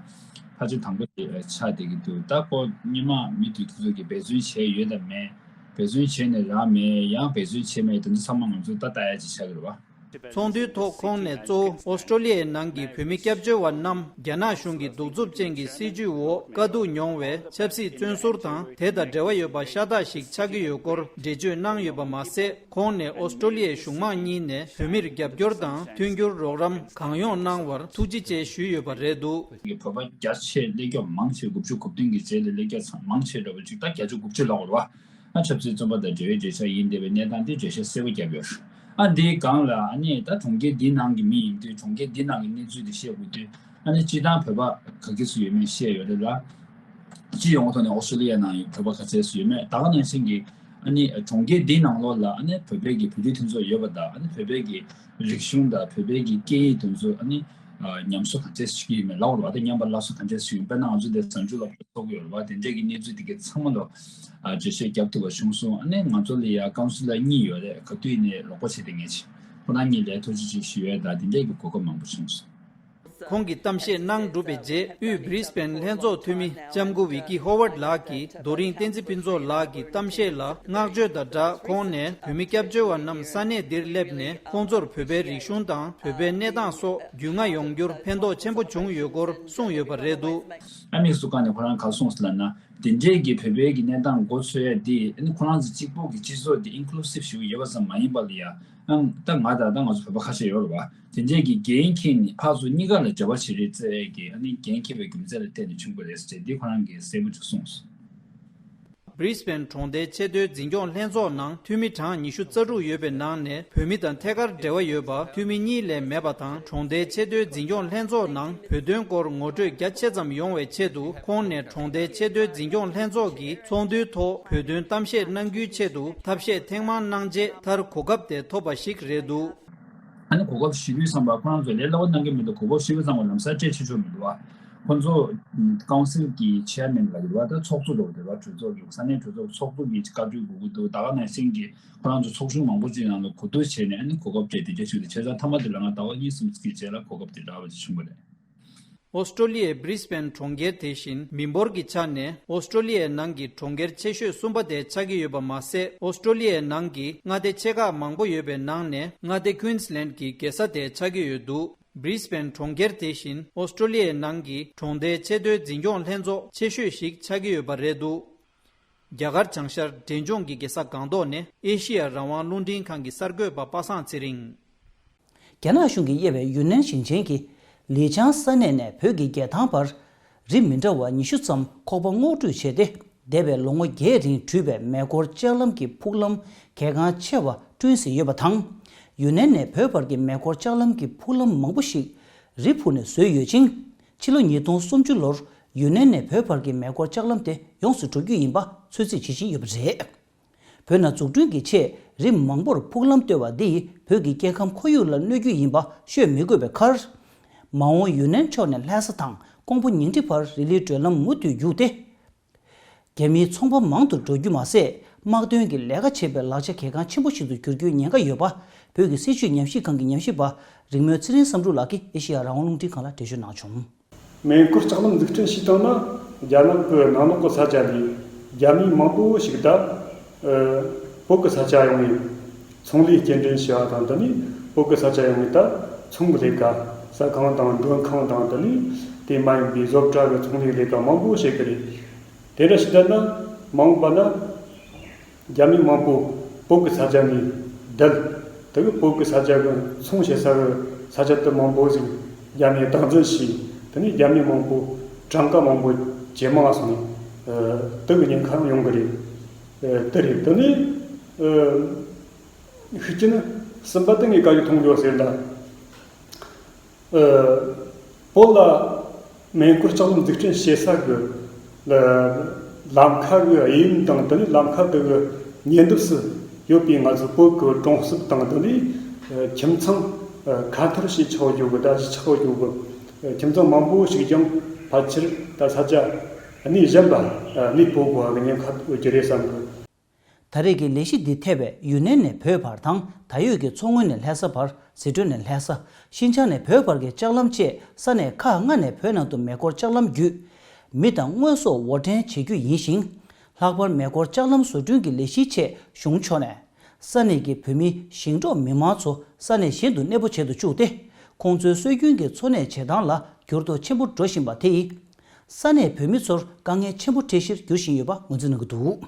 ཕལ་ཆེར་དང་པོ་དེ་ཆགས་བསྡད་ཀྱི་འདུག་ད་ཁོ་སྔོན་མ་མི་དེ་ཚོ་གིས་འབད་བརྩོན་བྱས་ཡོད་དམ་མེད། འབད་བརྩོན་བྱས་ནས་རག་མེད། ཡང་འབད་བརྩོན་བྱས་མེད། དེ་ཚོ་ཚང་མ་ང་ཚོས་ད་ལྟ་ཡ་ཅིག་ཆགས་ཀྱི་རེད་བ། ཚོགས་འདུའི་ཐོག་ཁོང་ནས་གཙོ་བོ་ཨོ་སི་ཀྲོ་ལི་ཡའི་ནང་གི་བོད་མི་སྐྱབས་བཅོལ་བ་རྣམས་རྒྱ་ནག་གཞུང་གི་གདུག་རྩུབ་ཅན་གྱི་སྲིད་བྱུས་འོག་དཀའ་སྡུག་མྱོང་བའི་ཆབ་སྲིད་བཙོན་ཟུར་དང་དེ་དང་འབྲེལ་བ་ཡོད་པ་ཤ་སྟག་ཞིག་ཆགས་ཀྱི་ཡོད་སྐོར་འགྲེལ་བརྗོད་གནང་ཡོད་པ་མ་ཟད། ཁོང་ནས་ཨོ་སི་ཀྲོ་ལི་ཡའི་གཞུང་མང་གཉིས་ནས་བོད་མིར་རྒྱབ་སྐྱོར་དང་མཐུན་འགྱུར་རོགས་རམ་གང་ཡོང་གནང་བར་ཐུགས་རྗེ་ཆེ་ཞུས་ཡོད་པ་རེད་འདུག། བོད་པ་རྒྱ་ཆེ་སླེབས་རྒྱ་མང་ཆེ་དགུ་བཅུ་གོ་བདུན་གྱི་རྗེས་ལ་སླེབས་རྒྱ་ཚང་མང་ཆེ་འདྲ་བོ་ཅིག་ད་བརྒྱད་ཅུ་དགུ་བཅུ་ལྷག་རེད་བ། ཨ་ཆབ་སྲིད་བཙོན་པ་དང་འབྲེལ་བའི་འགྲེལ་བཤད་ཡིན་བསྡད་པའི་གནས་སྟངས་དེ་འགྲེལ་བཤད་གསལ་པོ་བརྒྱབ་ཡོད། ཨ་འདིའི་སྒང་ལ་ཨ་ནི་ད་གྲོང་ཁྱེར་འདིའི་ནང་གི་མི་ཡིན་དུས་གྲོང་ཁྱེར་འདིའི་ནང་གི་གནས་ཚུལ་དེ་བཤད་དགོས་དུས་ཨ་ནི་སྤྱིར་བཏང་བོད་པ་ག་གེ་སུ་ཡོད་མེད་བཤད་ཡོད་རེད་ལ། སྤྱི་ཡོངས་ཐོག་ནས་ཨོ་སི་ཀྲོ་ལི་ཡ་ནང་བོད་པ་ག་ཚད་སུ་ཡོད་མེད་ད་ག་ནང་བཞིན་གྱི་ཨ་ནི་གྲོང་ཁྱེར་འདིའི་ནང་ལོགས་ལ་ཨ་ནི་བོད་པའི་གི་བོད་རིགས་མཐུན་ཚོགས་ཡོད་པ་དང་ཨ་ནི་བོད་པའི་གི་རིག་གཞུང་དང་བོད་པའི་གི་སྐད་ཡིག་དེ་ཚོ་ཨ་ནི་ཉམས་གསོ་ག་ཚད་སུ་ཡོད་མེད་ལབ་དགོས་རེད་བ། ད་ཉམས་པ་སླར་གསོ་ག་ཚད་སུ་ཡོད་དཔེར་ན་ང་ཚོ་འདིར་གཟའ་མཇུག་སློབ་གྲྭ་ཚོགས་ཀྱི་ཡོད་རེད་བ། དེ་འདྲས་ཀྱི་གནས་ཚུལ་དེ་གའི་ཚང་མ་ལ་འགྲེལ་བཤད་བརྒྱབ་ཐུབ་པ་བྱུང་སོང་། ཨ་ནི་ང་ཚོ་ལ་ཡ་ཀའུན་སི་ལར་གཉིས་ཡོད་རེད། ག་དུས་ནས་རོགས་པ་བྱས་ཏེ་ངས་བྱས། ཁོ་རང་གཉིས་ལ་ཐུགས་རྗེ་ཆེ་ཞུ་ཡས་དང་དེ་འདྲས་ཀྱི་གོ་སྐབས་མང་པོ་བྱུང་སོང་། ཁོང་གིས་གཏམ་བཤད་གནང་གྲུབ་པའི་རྗེས་དབུས་Brisbane་ལྷན་ཚོགས་འཐུས་མི་ལྕམ་སྐུ་Vicky Howard་ལགས་ཀྱིས་རྡོ་རིང་བསྟན་འཛིན་ཕུན་ཚོགས་ལགས་ཀྱི་གཏམ་བཤད་ལ་བསྔགས་བརྗོད་དང་སྦྲགས་ཁོང་ནས་བོད་མི་སྐྱབས་བཅོལ་བ་རྣམས་ས་གནས་འདིར་སླེབས་ནས་ཁོང་ཚོར་བོད་པའི་རིག་གཞུང་དང་བོད་པའི་གནས་སྟངས་སོགས་རྒྱུས་མངའ་ཡོང་རྒྱུར་ཕན་ཐོགས་ཆེན་པོ་བྱུང་ཡོད་སྐོར་གསུངས་ཡོད་པ་རེད་འདུག། ཨ་མིག་སུ་ཀ་ནས་ཁོ་རང་ག་རེ་གསུངས་སོང་ལབ་ན། དེ་འདྲས་ཀྱི་བོད་པའི་གི་གནས་སྟངས་མགོ་ཚོས་ཡ་དེ་ཨ་ནི་ཁོ་རང་ཚོ་གཅིག་པོ་གི་སྤྱི་ཚོགས་དེ་inclusive་ཞིག་ཡོད་པ་ཙམ་མ་ཡིན་པ་ལ་ཡ། ཨང་ད་ང་དང་ད་ང་ཚོ་བོད་པ་ཁ་ཤས་ཡོད་རེད་བ། དེ་འདྲས་ཀྱི་འགན་འཁྱེར་ནས་ཕར་ཚུར་གཉིས་ཀ་ལ་འབྲེལ་བ་བྱེད་རེས་བྱེད་ཡས་ཀྱི་ཨ་ནི་འགན་འཁྱེར་བའི་རྒྱུ་མཚན་ལ་བརྟེན་ནས་བྱུང་བ་རེད་ཟེར་ཏེ་ཁོ་རང་གིས་གསལ་པོ་ཅིག་གསུངས་སོང་། Brisbane་གྲོང་རྡལ་ཆེས་མཐོའི་འཛིན་སྐྱོང་ལྷན་ཚོགས་ནང་འཐུས་མི་གྲངས་ཉི་ཤུ་རྩ་དྲུག་ཡོད་པའི་ནང་ནས་བོད་མི་དང་ཐད་ཀར་འབྲེལ་བ་ཡོད་པ་འཐུས་མི་གཉིས་ལས་མེད་པ་དང་། གྲོང་རྡལ་ཆེས་མཐོའི་འཛིན་སྐྱོང་ལྷན་ཚོགས་ནང་བོད་དོན་སྐོར་ངོ་སྤྲོད་རྒྱ་ཆེ་ཙམ་ཡོང་བའི་ཆེད་དུ་ཁོང་ནས་གྲོང་རྡལ་ཆེས་མཐོའི་འཛིན་སྐྱོང་ལྷན་ཚོགས་ཀྱི་ཚོགས་འདུའི་ཐོག་བོད་དོན་གཏམ་བཤད་གནང་རྒྱུའི་ཆེད་དུ་ཐབས་ཤེས་ཐེངས་མང་གནང་རྗེས་མཐར་གོ་སྐབས་དེ་ཐོབ་པ་ཞིག་རེད་འདུག། ཨ་ནི་གོ་སྐབས་ཞུ་དུས་ཙམ་པ་ཁོ་རང་ཚོས་ལས་སླ་པོ་གནང་གི་མི་འདུག། གོ་སྐབས་ཞུ་དུས་ཙམ་པ་ལམ་སང་སྤྲད་ཆོག་ཆོག་མི་འདུག་བ། ཁོ་ཚོ་ཀའུན་སིལ་གྱི་ཆེར་མེན་ལ་ཡོད་པ་ད་ཚོགས་གཙོ་འདྲ་བོ་རེད་བ། གྲོས་ཚོགས་ཀྱི་ས་གནས་གྲོས་ཚོགས་ཚོགས་གཙོ་གི་བཀའ་འཁྲོལ་དགོས་ཀྱི་འདུག། ད་ག་ནང་བཞིན་གྱི་ཁོ་རང་ཚོ་ཚོགས་ཆུང་མང་པོ་ཅིག་ནང་ལ་གོ་བསྡུར་བྱས་ནས་ཨ་ནི་གོ་སྐབས་སྤྲད་དེ་འདྲ་ཞིག་དེ་བྱས་ཙང་མཐའ་མ་དེ་ལ་ང་ཟླ་བ་གཉིས་གསུམ་ཙམ་གྱི་རྗེས་ལ་གོ་སྐབས་དེ་རག་པ་ཅིག་བྱུང་བ་རེད། ཨོ་སི་ཀྲོ་ལི་ཡའི་Brisbane་གྲོང་ཁྱེར་དེ་བཞིན་མི་འབོར་གྱི་ཆ་ནས་ཨོ་སི་ཀྲོ་ལི་ཡའི་ནང་གི་གྲོང་ཁྱེར་ཆེ་ཤོས་གསུམ་པ་དེ་ཆགས་ཀྱི་ཡོད་པ་མ་ཟད། ཨོ་སི་ཀྲོ་ལི་ཡའི་ནང་གི་མངའ་སྡེ་ཆེ་ཁག་མང་པོ་ཡོད་པའི་ནང་ནས་མངའ་སྡེ་Queensland་གྱི་རྒྱལ་ས་དེ་ཆགས་ཀྱི་ཡོད་འདུག། Brisbane་གྲོང་ཁྱེར་དེ་བཞིན་ཨོ་སི་ཀྲོ་ལི་ཡའི་ནང་གི་གྲོང་རྡལ་ཆེས་མཐོའི་འཛིན་སྐྱོང་ལྷན་ཚོགས་ཆེ་ཤོས་ཤིག་ཆགས་ཀྱི་ཡོད་པ་རེད་འདུག། རྒྱ་གར་བྱང་ཤར་འབྲས་ལྗོངས་ཀྱི་རྒྱལ་ས་སྒང་ཏོག་ནས་ཨེ་ཤི་ཡ་རང་དབང་རླུང་འཕྲིན་ཁང་གི་གསར་འགོད་པ་པ་སངས་ཚེ་རིང་། རྒྱ་ནག་གཞུང་གིས་དབྱེ་བའི་ཡུན་ནན་ཞིང་ཆེན་གྱི་ལི་ཆང་ས་གནས་ནས་བོད་ཀྱི་རྒྱལ་ཐང་བར་རི་མི་འདྲ་བ་ཉི་ཤུ་ཙམ་ཁོག་པ་སྔོག་འདྲུད་བྱས་ཏེ། འདས་པའི་ལོ་ངོ་བརྒྱད་རིང་བྲུས་པའི་མེ་འཁོར་ལྕགས་ལམ་གྱི་ཕུག་ལམ་གལ་འགངས་ཆེ་བ་བསྐྲུན་ཟིན་ཡོད་པ་དང་། ཡུན་ནན་ནས་བོད་བར་གྱི་མེ་འཁོར་ལྕགས་ལམ་གྱི་ཕུག་ལམ་མང་པོ་ཞིག་རི་ཕུག་ནས་བཟོས་ཡོད་ཅིང་། ཕྱི་ལོ་ཉིས་སྟོང་སུམ་ཅུ་ལོར་ཡུན་ནན་ནས་བོད་བར་གྱི་མེ་འཁོར་ལྕགས་ལམ་དེ་ཡོངས་སུ་གྲུབ་རྒྱུ་ཡིན་པ་ཚོད་རྩིས་བྱེད་བཞིན་ཡོད་པ་རེད། བོད་ནང་འཛུགས་སྐྲུན་གྱི་ཆེད་རི་མང་པོར་ཕུག་ལམ་བཏོད་པ་འདིས་བོད་ཀྱི་སྐྱེ་ཁམས་ཁོར་ཡུག་ལ་གནོད་རྒྱུ་ཡིན་པ་ཤོད་མི་དགོས་པའི་ཁར། མ་འོངས་ཡུན་ནན་ཕྱོགས་ནས་ལྷ་ས་དང་ཀོང་པོ་ཉིང་ཁྲི་བར་རི་ལིའི་བགྲོད་ལམ་མུ་མཐུད་བརྒྱུད་དེ། རྒྱ་མིའི་ཚོང་པ་མང་དུ་འགྲོ་རྒྱུ་མ་ཟད། དམག་དོན་གྱི་ལས་ཀ་བྱེད་པའི་ལག་ཆ་གལ་འགངས་ཆེན་པོ་ཞིག་ཏུ་འགྱུར་རྒྱུའི་ཉེན་ཁ་ཡོད་པ། བོད་ཀྱི་སྲིད་བྱུས་ཉམས་ཞིབ་ཁང་གི་ཉམས་ཞིབ་པ་རིག་མོས་ཚེ་རིང་བསམ་གྲུབ་ལགས་ཀྱིས་ཨེ་ཤེ་ཡ་རང་དབང་རླུང་འཕྲིན་ཁང་ལ་འགྲེལ་བརྗོད་གནང་བྱུང་། མེ་འཁོར་ལྕགས་ལམ་འཛུགས་སྐྲུན་བྱས་བཏང་ན། རྒྱ་ནག་གི་ནང་ལོགས་ཀྱི་ས་ཆ་ནས་རྒྱ་མི་མང་པོ་ཞིག་ད་བོད་ཀྱི་ས་ཆ་ཡོང་ངས་ཚོང་ལས་སྐྱེལ་འདྲེན་བྱས་པ་དང་། དེ་ནས་བོད་ཀྱི་ས་ཆ་ཡོང་ངས་ད་ཚོང་གི་ལས་ཀ། ཟ་ཁང་དང་མགྲོན་ཁང་དང་། དེ་ནས་དེ་མ་ཡིན་པའི་བཟོ་གྲྭ་གི་ཚོང་ལས་ལས་ཀ་མང་པོ་བྱེད་ཀྱི་རེད། དེ་འདྲ་ཞིག་ད་ན་མ་འོངས་པ་ན། རྒྱ་མི་མང་པོ་བོད་ཀྱི་ས་ཆ་ནས་བསྡད། དེ་གི་བོད་ཀྱི་ས་ཆ་གི་ཚོང་བྱེད་ས་གི་ས་ཆ་དེ་མང་པོ་ཟིག་རྒྱ་མིས་བདག་འཛིན་བྱས། དེ་ནས་རྒྱ་མི་མང་པོ་གྲངས་ཀ་མང་པོ་ཇེ་མང་སོང་ནས། ཨ། དེ་གི་ཉེན་ཁ་ཡོང་གི་རེད། ཨ། དེ་རེད། དེ་ནས། ཨ། ཤུགས་རྐྱེན་གསུམ་པ་དེ་ངས་ག་ཡོད་མཐོང་རྒྱུ་ཟེར་ན། ཨ། བོད་ལ་མེ་འཁོར་ལྕགས་ལམ་འཛུགས་སྐྲུན་བྱེད་ས་གི་ལ་ལམ་ཁ་གི་གཡས་གཡོན་དང་། དེ་ནས་ལམ་ཁ་དེ་གི་ཉེ་འདབས་སུ་ཡོད་པའི་ང་ཚོ་བོད་ཀྱི་གྲོང་གསེབ་དང་། དེ་ནས་ཁྱིམ་ཚང་ཁ་ཐོར་བྱས་ཆོག་རྒྱུ་གི། ད་གཞིས་ཆགས་ཡོད་རྒྱུ་གི་ཁྱིམ་ཚང་མང་པོ་ཞིག་ཀྱང་ཕལ་ཆེར་ད་ས་ཆ་གནས་གཞན་པ་གནས་སྤོ་དགོས་པ་གི་ཉེན་ཁ་ཡོད་ཀྱི་རེད་བསམ་གི། ད་རེས་ཀྱི་ལས་གཞི་འདི་ཐེ་བའི་ཡུན་ནན་ནས་བོད་བར་དང་། ད་ཡོད་ཀྱི་མཚོ་སྔོན་ནས་ལྷ་ས་བར། ཟི་ཁྲོན་ནས་ལྷ་ས། ཤིན་ཅང་ནས་བོད་བར་གྱི་ལྕགས་ལམ་བཅས་ས་གནས་ཁག་ལྔ་ནས་བོད་ནང་དུ་མེ་འཁོར་ལྕགས་ལམ་བརྒྱུད། མི་དང་དངོས་ཟོག་དབོར་འདྲེན་བྱེད་རྒྱུ་ཡིན་ཞིང་། ལྷག་པར་མེ་འཁོར་ལྕགས་ལམ་བཟོ་སྐྲུན་གྱི་ལས་གཞིའི་ཆེད་གཞུང་ཕྱོགས་ནས། ས་གནས་ཀྱི་བོད་མི་ཞིང་འབྲོག་མི་མང་ཚོ་ས་གནས་གཞན་དུ་གནས་སྤོ་བྱེད་དུ་བཅུག་སྟེ། ཁོང་ཚོའི་སྲོལ་རྒྱུན་གྱི་འཚོ་གནས་བྱེད་སྟངས་ལ་འགྱུར་ལྡོག་ཆེན་པོ་འགྲོ་བཞིན་པ་དེ་ཡིས། ས་གནས་བོད་མི་ཚོར་དཀའ་ངལ་ཆེན་པོ་འཕྲད་གཞིར་འགྱུར་བཞིན་ཡོད་པ་ངོས་འཛིན་གནང་གི་འདུག་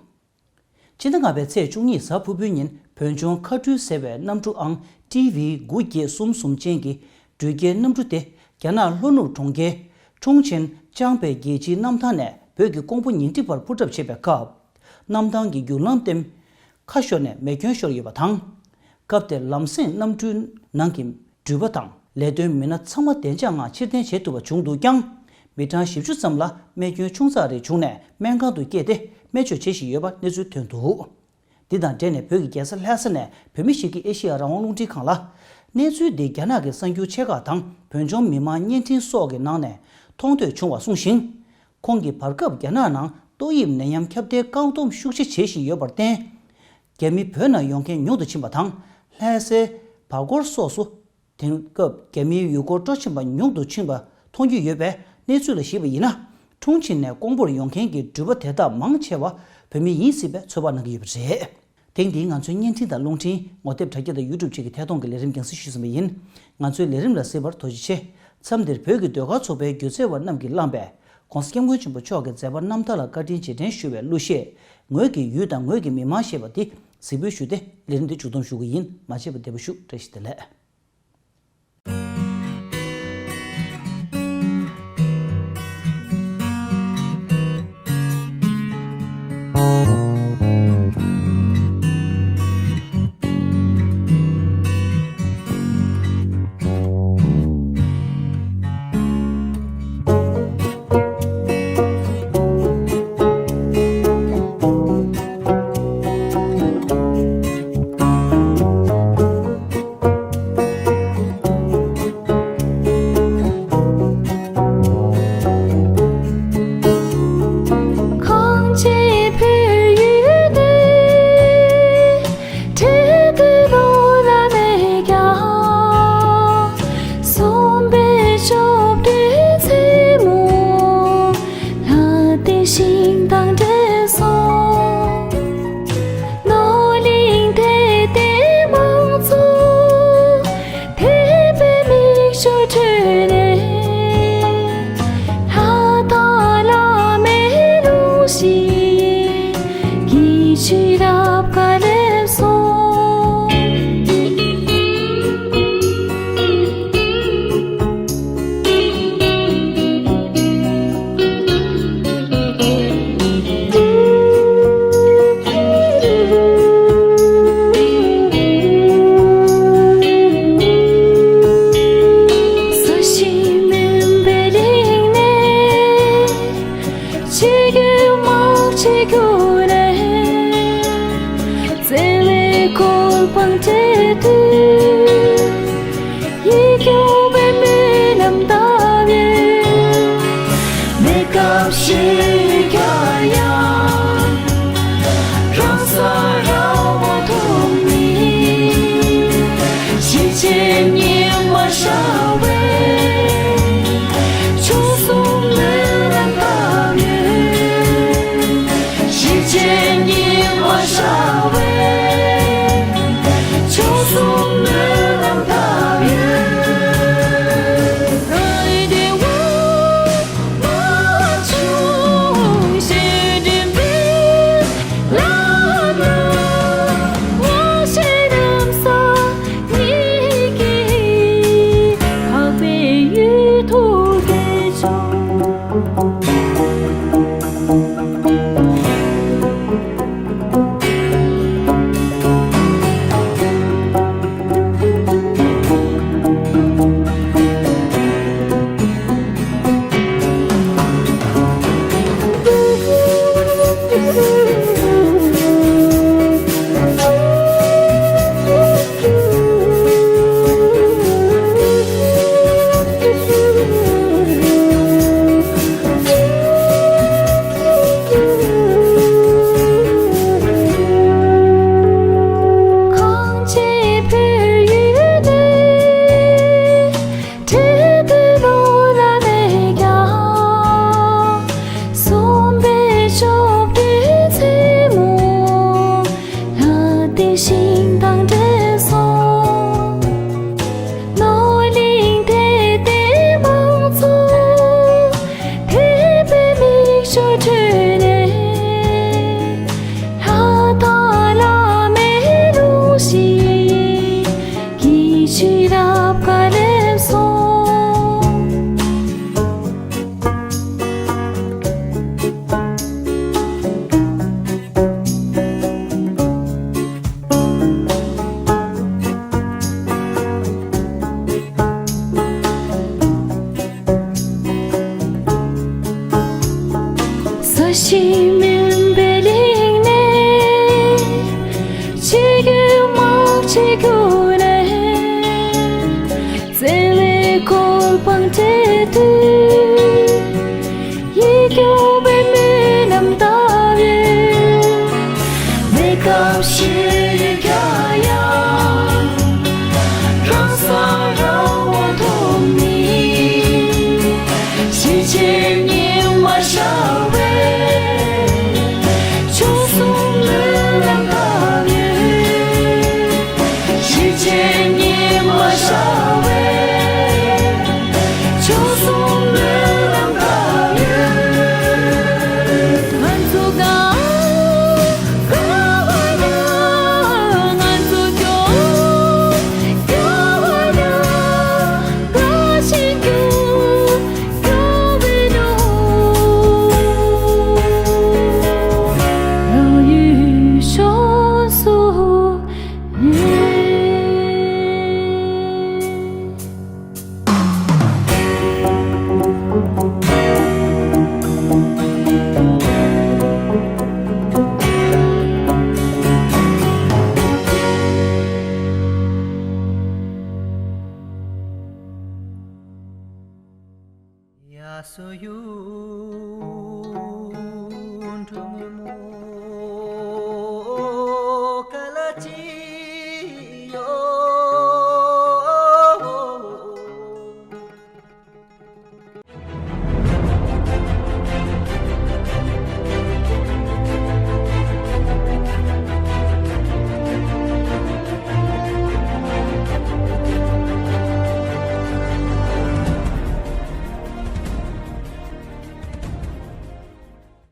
ཕྱི་ཟླ་ལྔ་པའི་ཚེས་བཅུ་གཉིས་གཟའ་ཕུར་བུའི་ཉིན་བོད་ལྗོངས་མཁའ་འགྲུལ་ཟེར་བའི་གནམ་གྲུ་ཨང་ཊི་ཝི་དགུ་བརྒྱད་གསུམ་གསུམ་ཅན་གྱི་འགྲུལ་སྐྱེལ་གནམ་གྲུ་དེ་རྒྱ་ནག་ལྷོ་ནུབ་གྲོང་ཁྱེར་ཁྲུང་ཆིན་ཅང་པའེ་རྒྱལ་སྤྱིའི་གནམ་ཐང་ནས་བོད་ཀྱི་ཀོང་པོ་ཉིང་ཁྲི་བར་འཕུར་གྲབས་བྱེད་པའི་སྐབས། གནམ་ཐང་གི་རྒྱུག་ལམ་སྟེང་ཁ་ཤོར་ནས་མེ་སྐྱོན་ཤོར་ཡོད་པ་དང་། སྐབས་དེར་ལམ་སེང་གནམ་གྲུའི་ནང་གི་འགྲུལ་པ་དང་ལས་དོན་མི་སྣ་ཚང་མ་བདེ་འཇགས་ངང་ཕྱིར་འཐེན་བྱེད་ཐུབ་པ་བྱུང་འདུག་ཀྱང་། མི་གྲངས་བཞི་བཅུ་ཙམ་ལ་རྨས་སྐྱོན་ཆུང་ཙག་རེ་བྱུང་ནས་སྨན་ཁང་དུ་བསྐྱལ་ཏེ་སྨན་བཅོས་བྱེད་བཞིན་ཡོད་པ་གནས་ཚུལ་ཐོན་འདུག་འདི་དང་འབྲེལ་ནས་བོད་ཀྱི་རྒྱལ་ས་ལྷ་ས་ནས་བོད་མི་ཞིག་གིས་ཨེ་ཤེ་ཡ་རང་དབང་རླུང་འཕྲིན་ཁང་ལ། གནས་ཚུལ་འདི་རྒྱ་ནག་གི་གསར་འགྱུར་ཆེ་ཁག་དང་བོད་ལྗོངས་མི་མང་བརྙན་འཕྲིན་སོགས་ཀྱི་ནང་ནས་མཐོང་ཐོས་བྱུང་བ་གསུངས་ཤིང་། ཁོང་གིས་བར་སྐབས་རྒྱ་ནག་ནང་ཏོག་དབྱིབས་ནད་ཡམས་ཁྱབ་གདལ་བཀག་སྡོམ་ཤུགས་ཆེ་བྱེད་བཞིན་ཡོད་པར་བརྟེན། རྒྱ་མི་བོད་ནང་ཡོང་མཁན་ཉུང་དུ་ཕྱིན་པ་དང་། ལྷ་སའི་བར་སྐོར་སོགས་སུ། དེང་སྐབས་རྒྱ་མིའི་ཡུལ་སྐོར་སྤྲོ་ཆེན་པ་ཉུང་དུ་ཕྱིན་པ་མཐོང་རྒྱུ་ཡོད་པས། གནས་ཚུལ་ལ་གཞིགས་པ་ཡིན་ན། ཁྲུང་ཆིན་ནས་ཀོང་པོར་ཡོང་མཁན་གྱི་འགྲུལ་པ་དེ་དག་མང་ཆེ་བ་བོད་མི་ཡིན་སྲིད་པའི་ཚོད་དཔག་གནང་གི་ཡོད་པ་རེད། ཐེངས་འདིའི་ང་ཚོའི་བརྙན་འཕྲིན་དང་རླུང་འཕྲིན་ངོ་དེབ་དྲ་རྒྱ་དང་ཡུ་ཊུབ་བཅས་ཀྱི་ཐད་གཏོང་གི་ལས་རིམ་རྒྱང་སྲིང་ཞུས་ཟིན་པ་ཡིན། ང་ཚོའི་ལས་རིམ་ལ་གཟིགས་པར་ཐུགས་རྗེ་ཆེ། མཚམས་འདིར་བོད་ཀྱི་ཟློས་གར་ཚོགས་པའི་སྒྱུ་རྩལ་བ་རྣམས་ཀྱིས་བླངས་པའི་༧གོང་ས་༧སྐྱབས་མགོན་ཆེན་པོ་མཆོག་གི་མཛད་པ་རྣམ་ཐར་ལ་བཀའ་དྲིན་རྗེས་དྲན་ཞུ་བའི་གླུ་གཞས། ངོས་ཀྱི་ཡུལ་དང་ངོས་ཀྱི་མི་མང་ཞེས་པ་འདི་གཟིགས་འབུལ་ཞུས་ཏེ་ལས་རིམ་འདི་མཇུག་བསྡོམས་ཞུ་གི་ཡིན། མ་མཇལ་བར་བདེ་པོ་བཞུགས། བཀྲ་ཤིས་བདེ་ལེགས། གངས་ཅན་བོད་ཡུལ་འདི། འབྲས་དུས་ལོ་ལ་མེད་ཀྱང་། གསུམ་པའི་ཞབས་རིམ་མཚན་མོ། ལྷ་ལྡན་ཞིང་དང་འདྲེས་སོང་། ནོར་གླིང་དད་ལྡན་མང་ཚོགས། དད་པའི་མིག་ཆུ་ཁྲོད་ནས། ལྷ་དང་བླ་མའི་ལུང་བཞིན། གྱི་ཆུ་རབ་དཀར་ལེབ་སོང་། སུ་ཞིག་མུན་པའི་གླིང་ནས། ཆོས་ཀྱི་དམག་ཆེན་ཁྱོན་ནས། བརྩེ་བའི་གོ་འཕང་བགྲོད་དུས། ཡིད་སྐྱོ་བའི་རྨི་ལམ་ལྟ་བུའི། གནས་སྐབས་ཤིག་ཀྱང་ཡང་། རང་ས་རང་དབང་ཐོབ་ནས། གཞིས་བྱེས་གཉིས་མ་ཤར་བའི། ཕྱོགས་གསུམ་སྨོན་ལམ་བཏབ་ཡོད། གཞིས་བྱེས་གཉིས་མ་ཤར་བའི། ཕྱོགས་གསུམ་སྨོན་ལམ་བཏབ་ཡོད། ཞིག་གིས་ཕྱི་རབས་ཀ་ལེབ་སོང་། ས་གཞི་མུན་པའི་གླིང་ནས་ཆོས་ཀྱི་དམག་ཆེན་ཁྱོན་ནས་བཙན་བྱོལ་བོད་འབངས་བྲོས་དུས། ཡིད་སྐྱོ་བའི་སྨོན་ལམ་བཏབ་ཡོད། གནས་སྐབས་ཤི་ཡོད་ཀྱང་ཡང་། རང་ས་རང་དབང་ཐོབ་ནས། གཞིས་བྱེས་གཉིས་མ་ཤར་བའི། ཆོལ་གསུམ་སྨོན་ལམ་བཏབ་ཡོད། གཞིས་བྱེས་གཉིས་མ་ཤར་བའི། ཆོལ་གསུམ་སྨོན་ལམ་བཏབ་ཡོད། ང་ཚོ་ག་ག་བ་ན། ང་ཚོ་སྐྱོ་སྐྱོ་བ་ན། དགའ་ཞིང་སྐྱོ་སྐྱོ་བའི་ནོར། རང་ཡུལ་ཕྱོགས་སུ།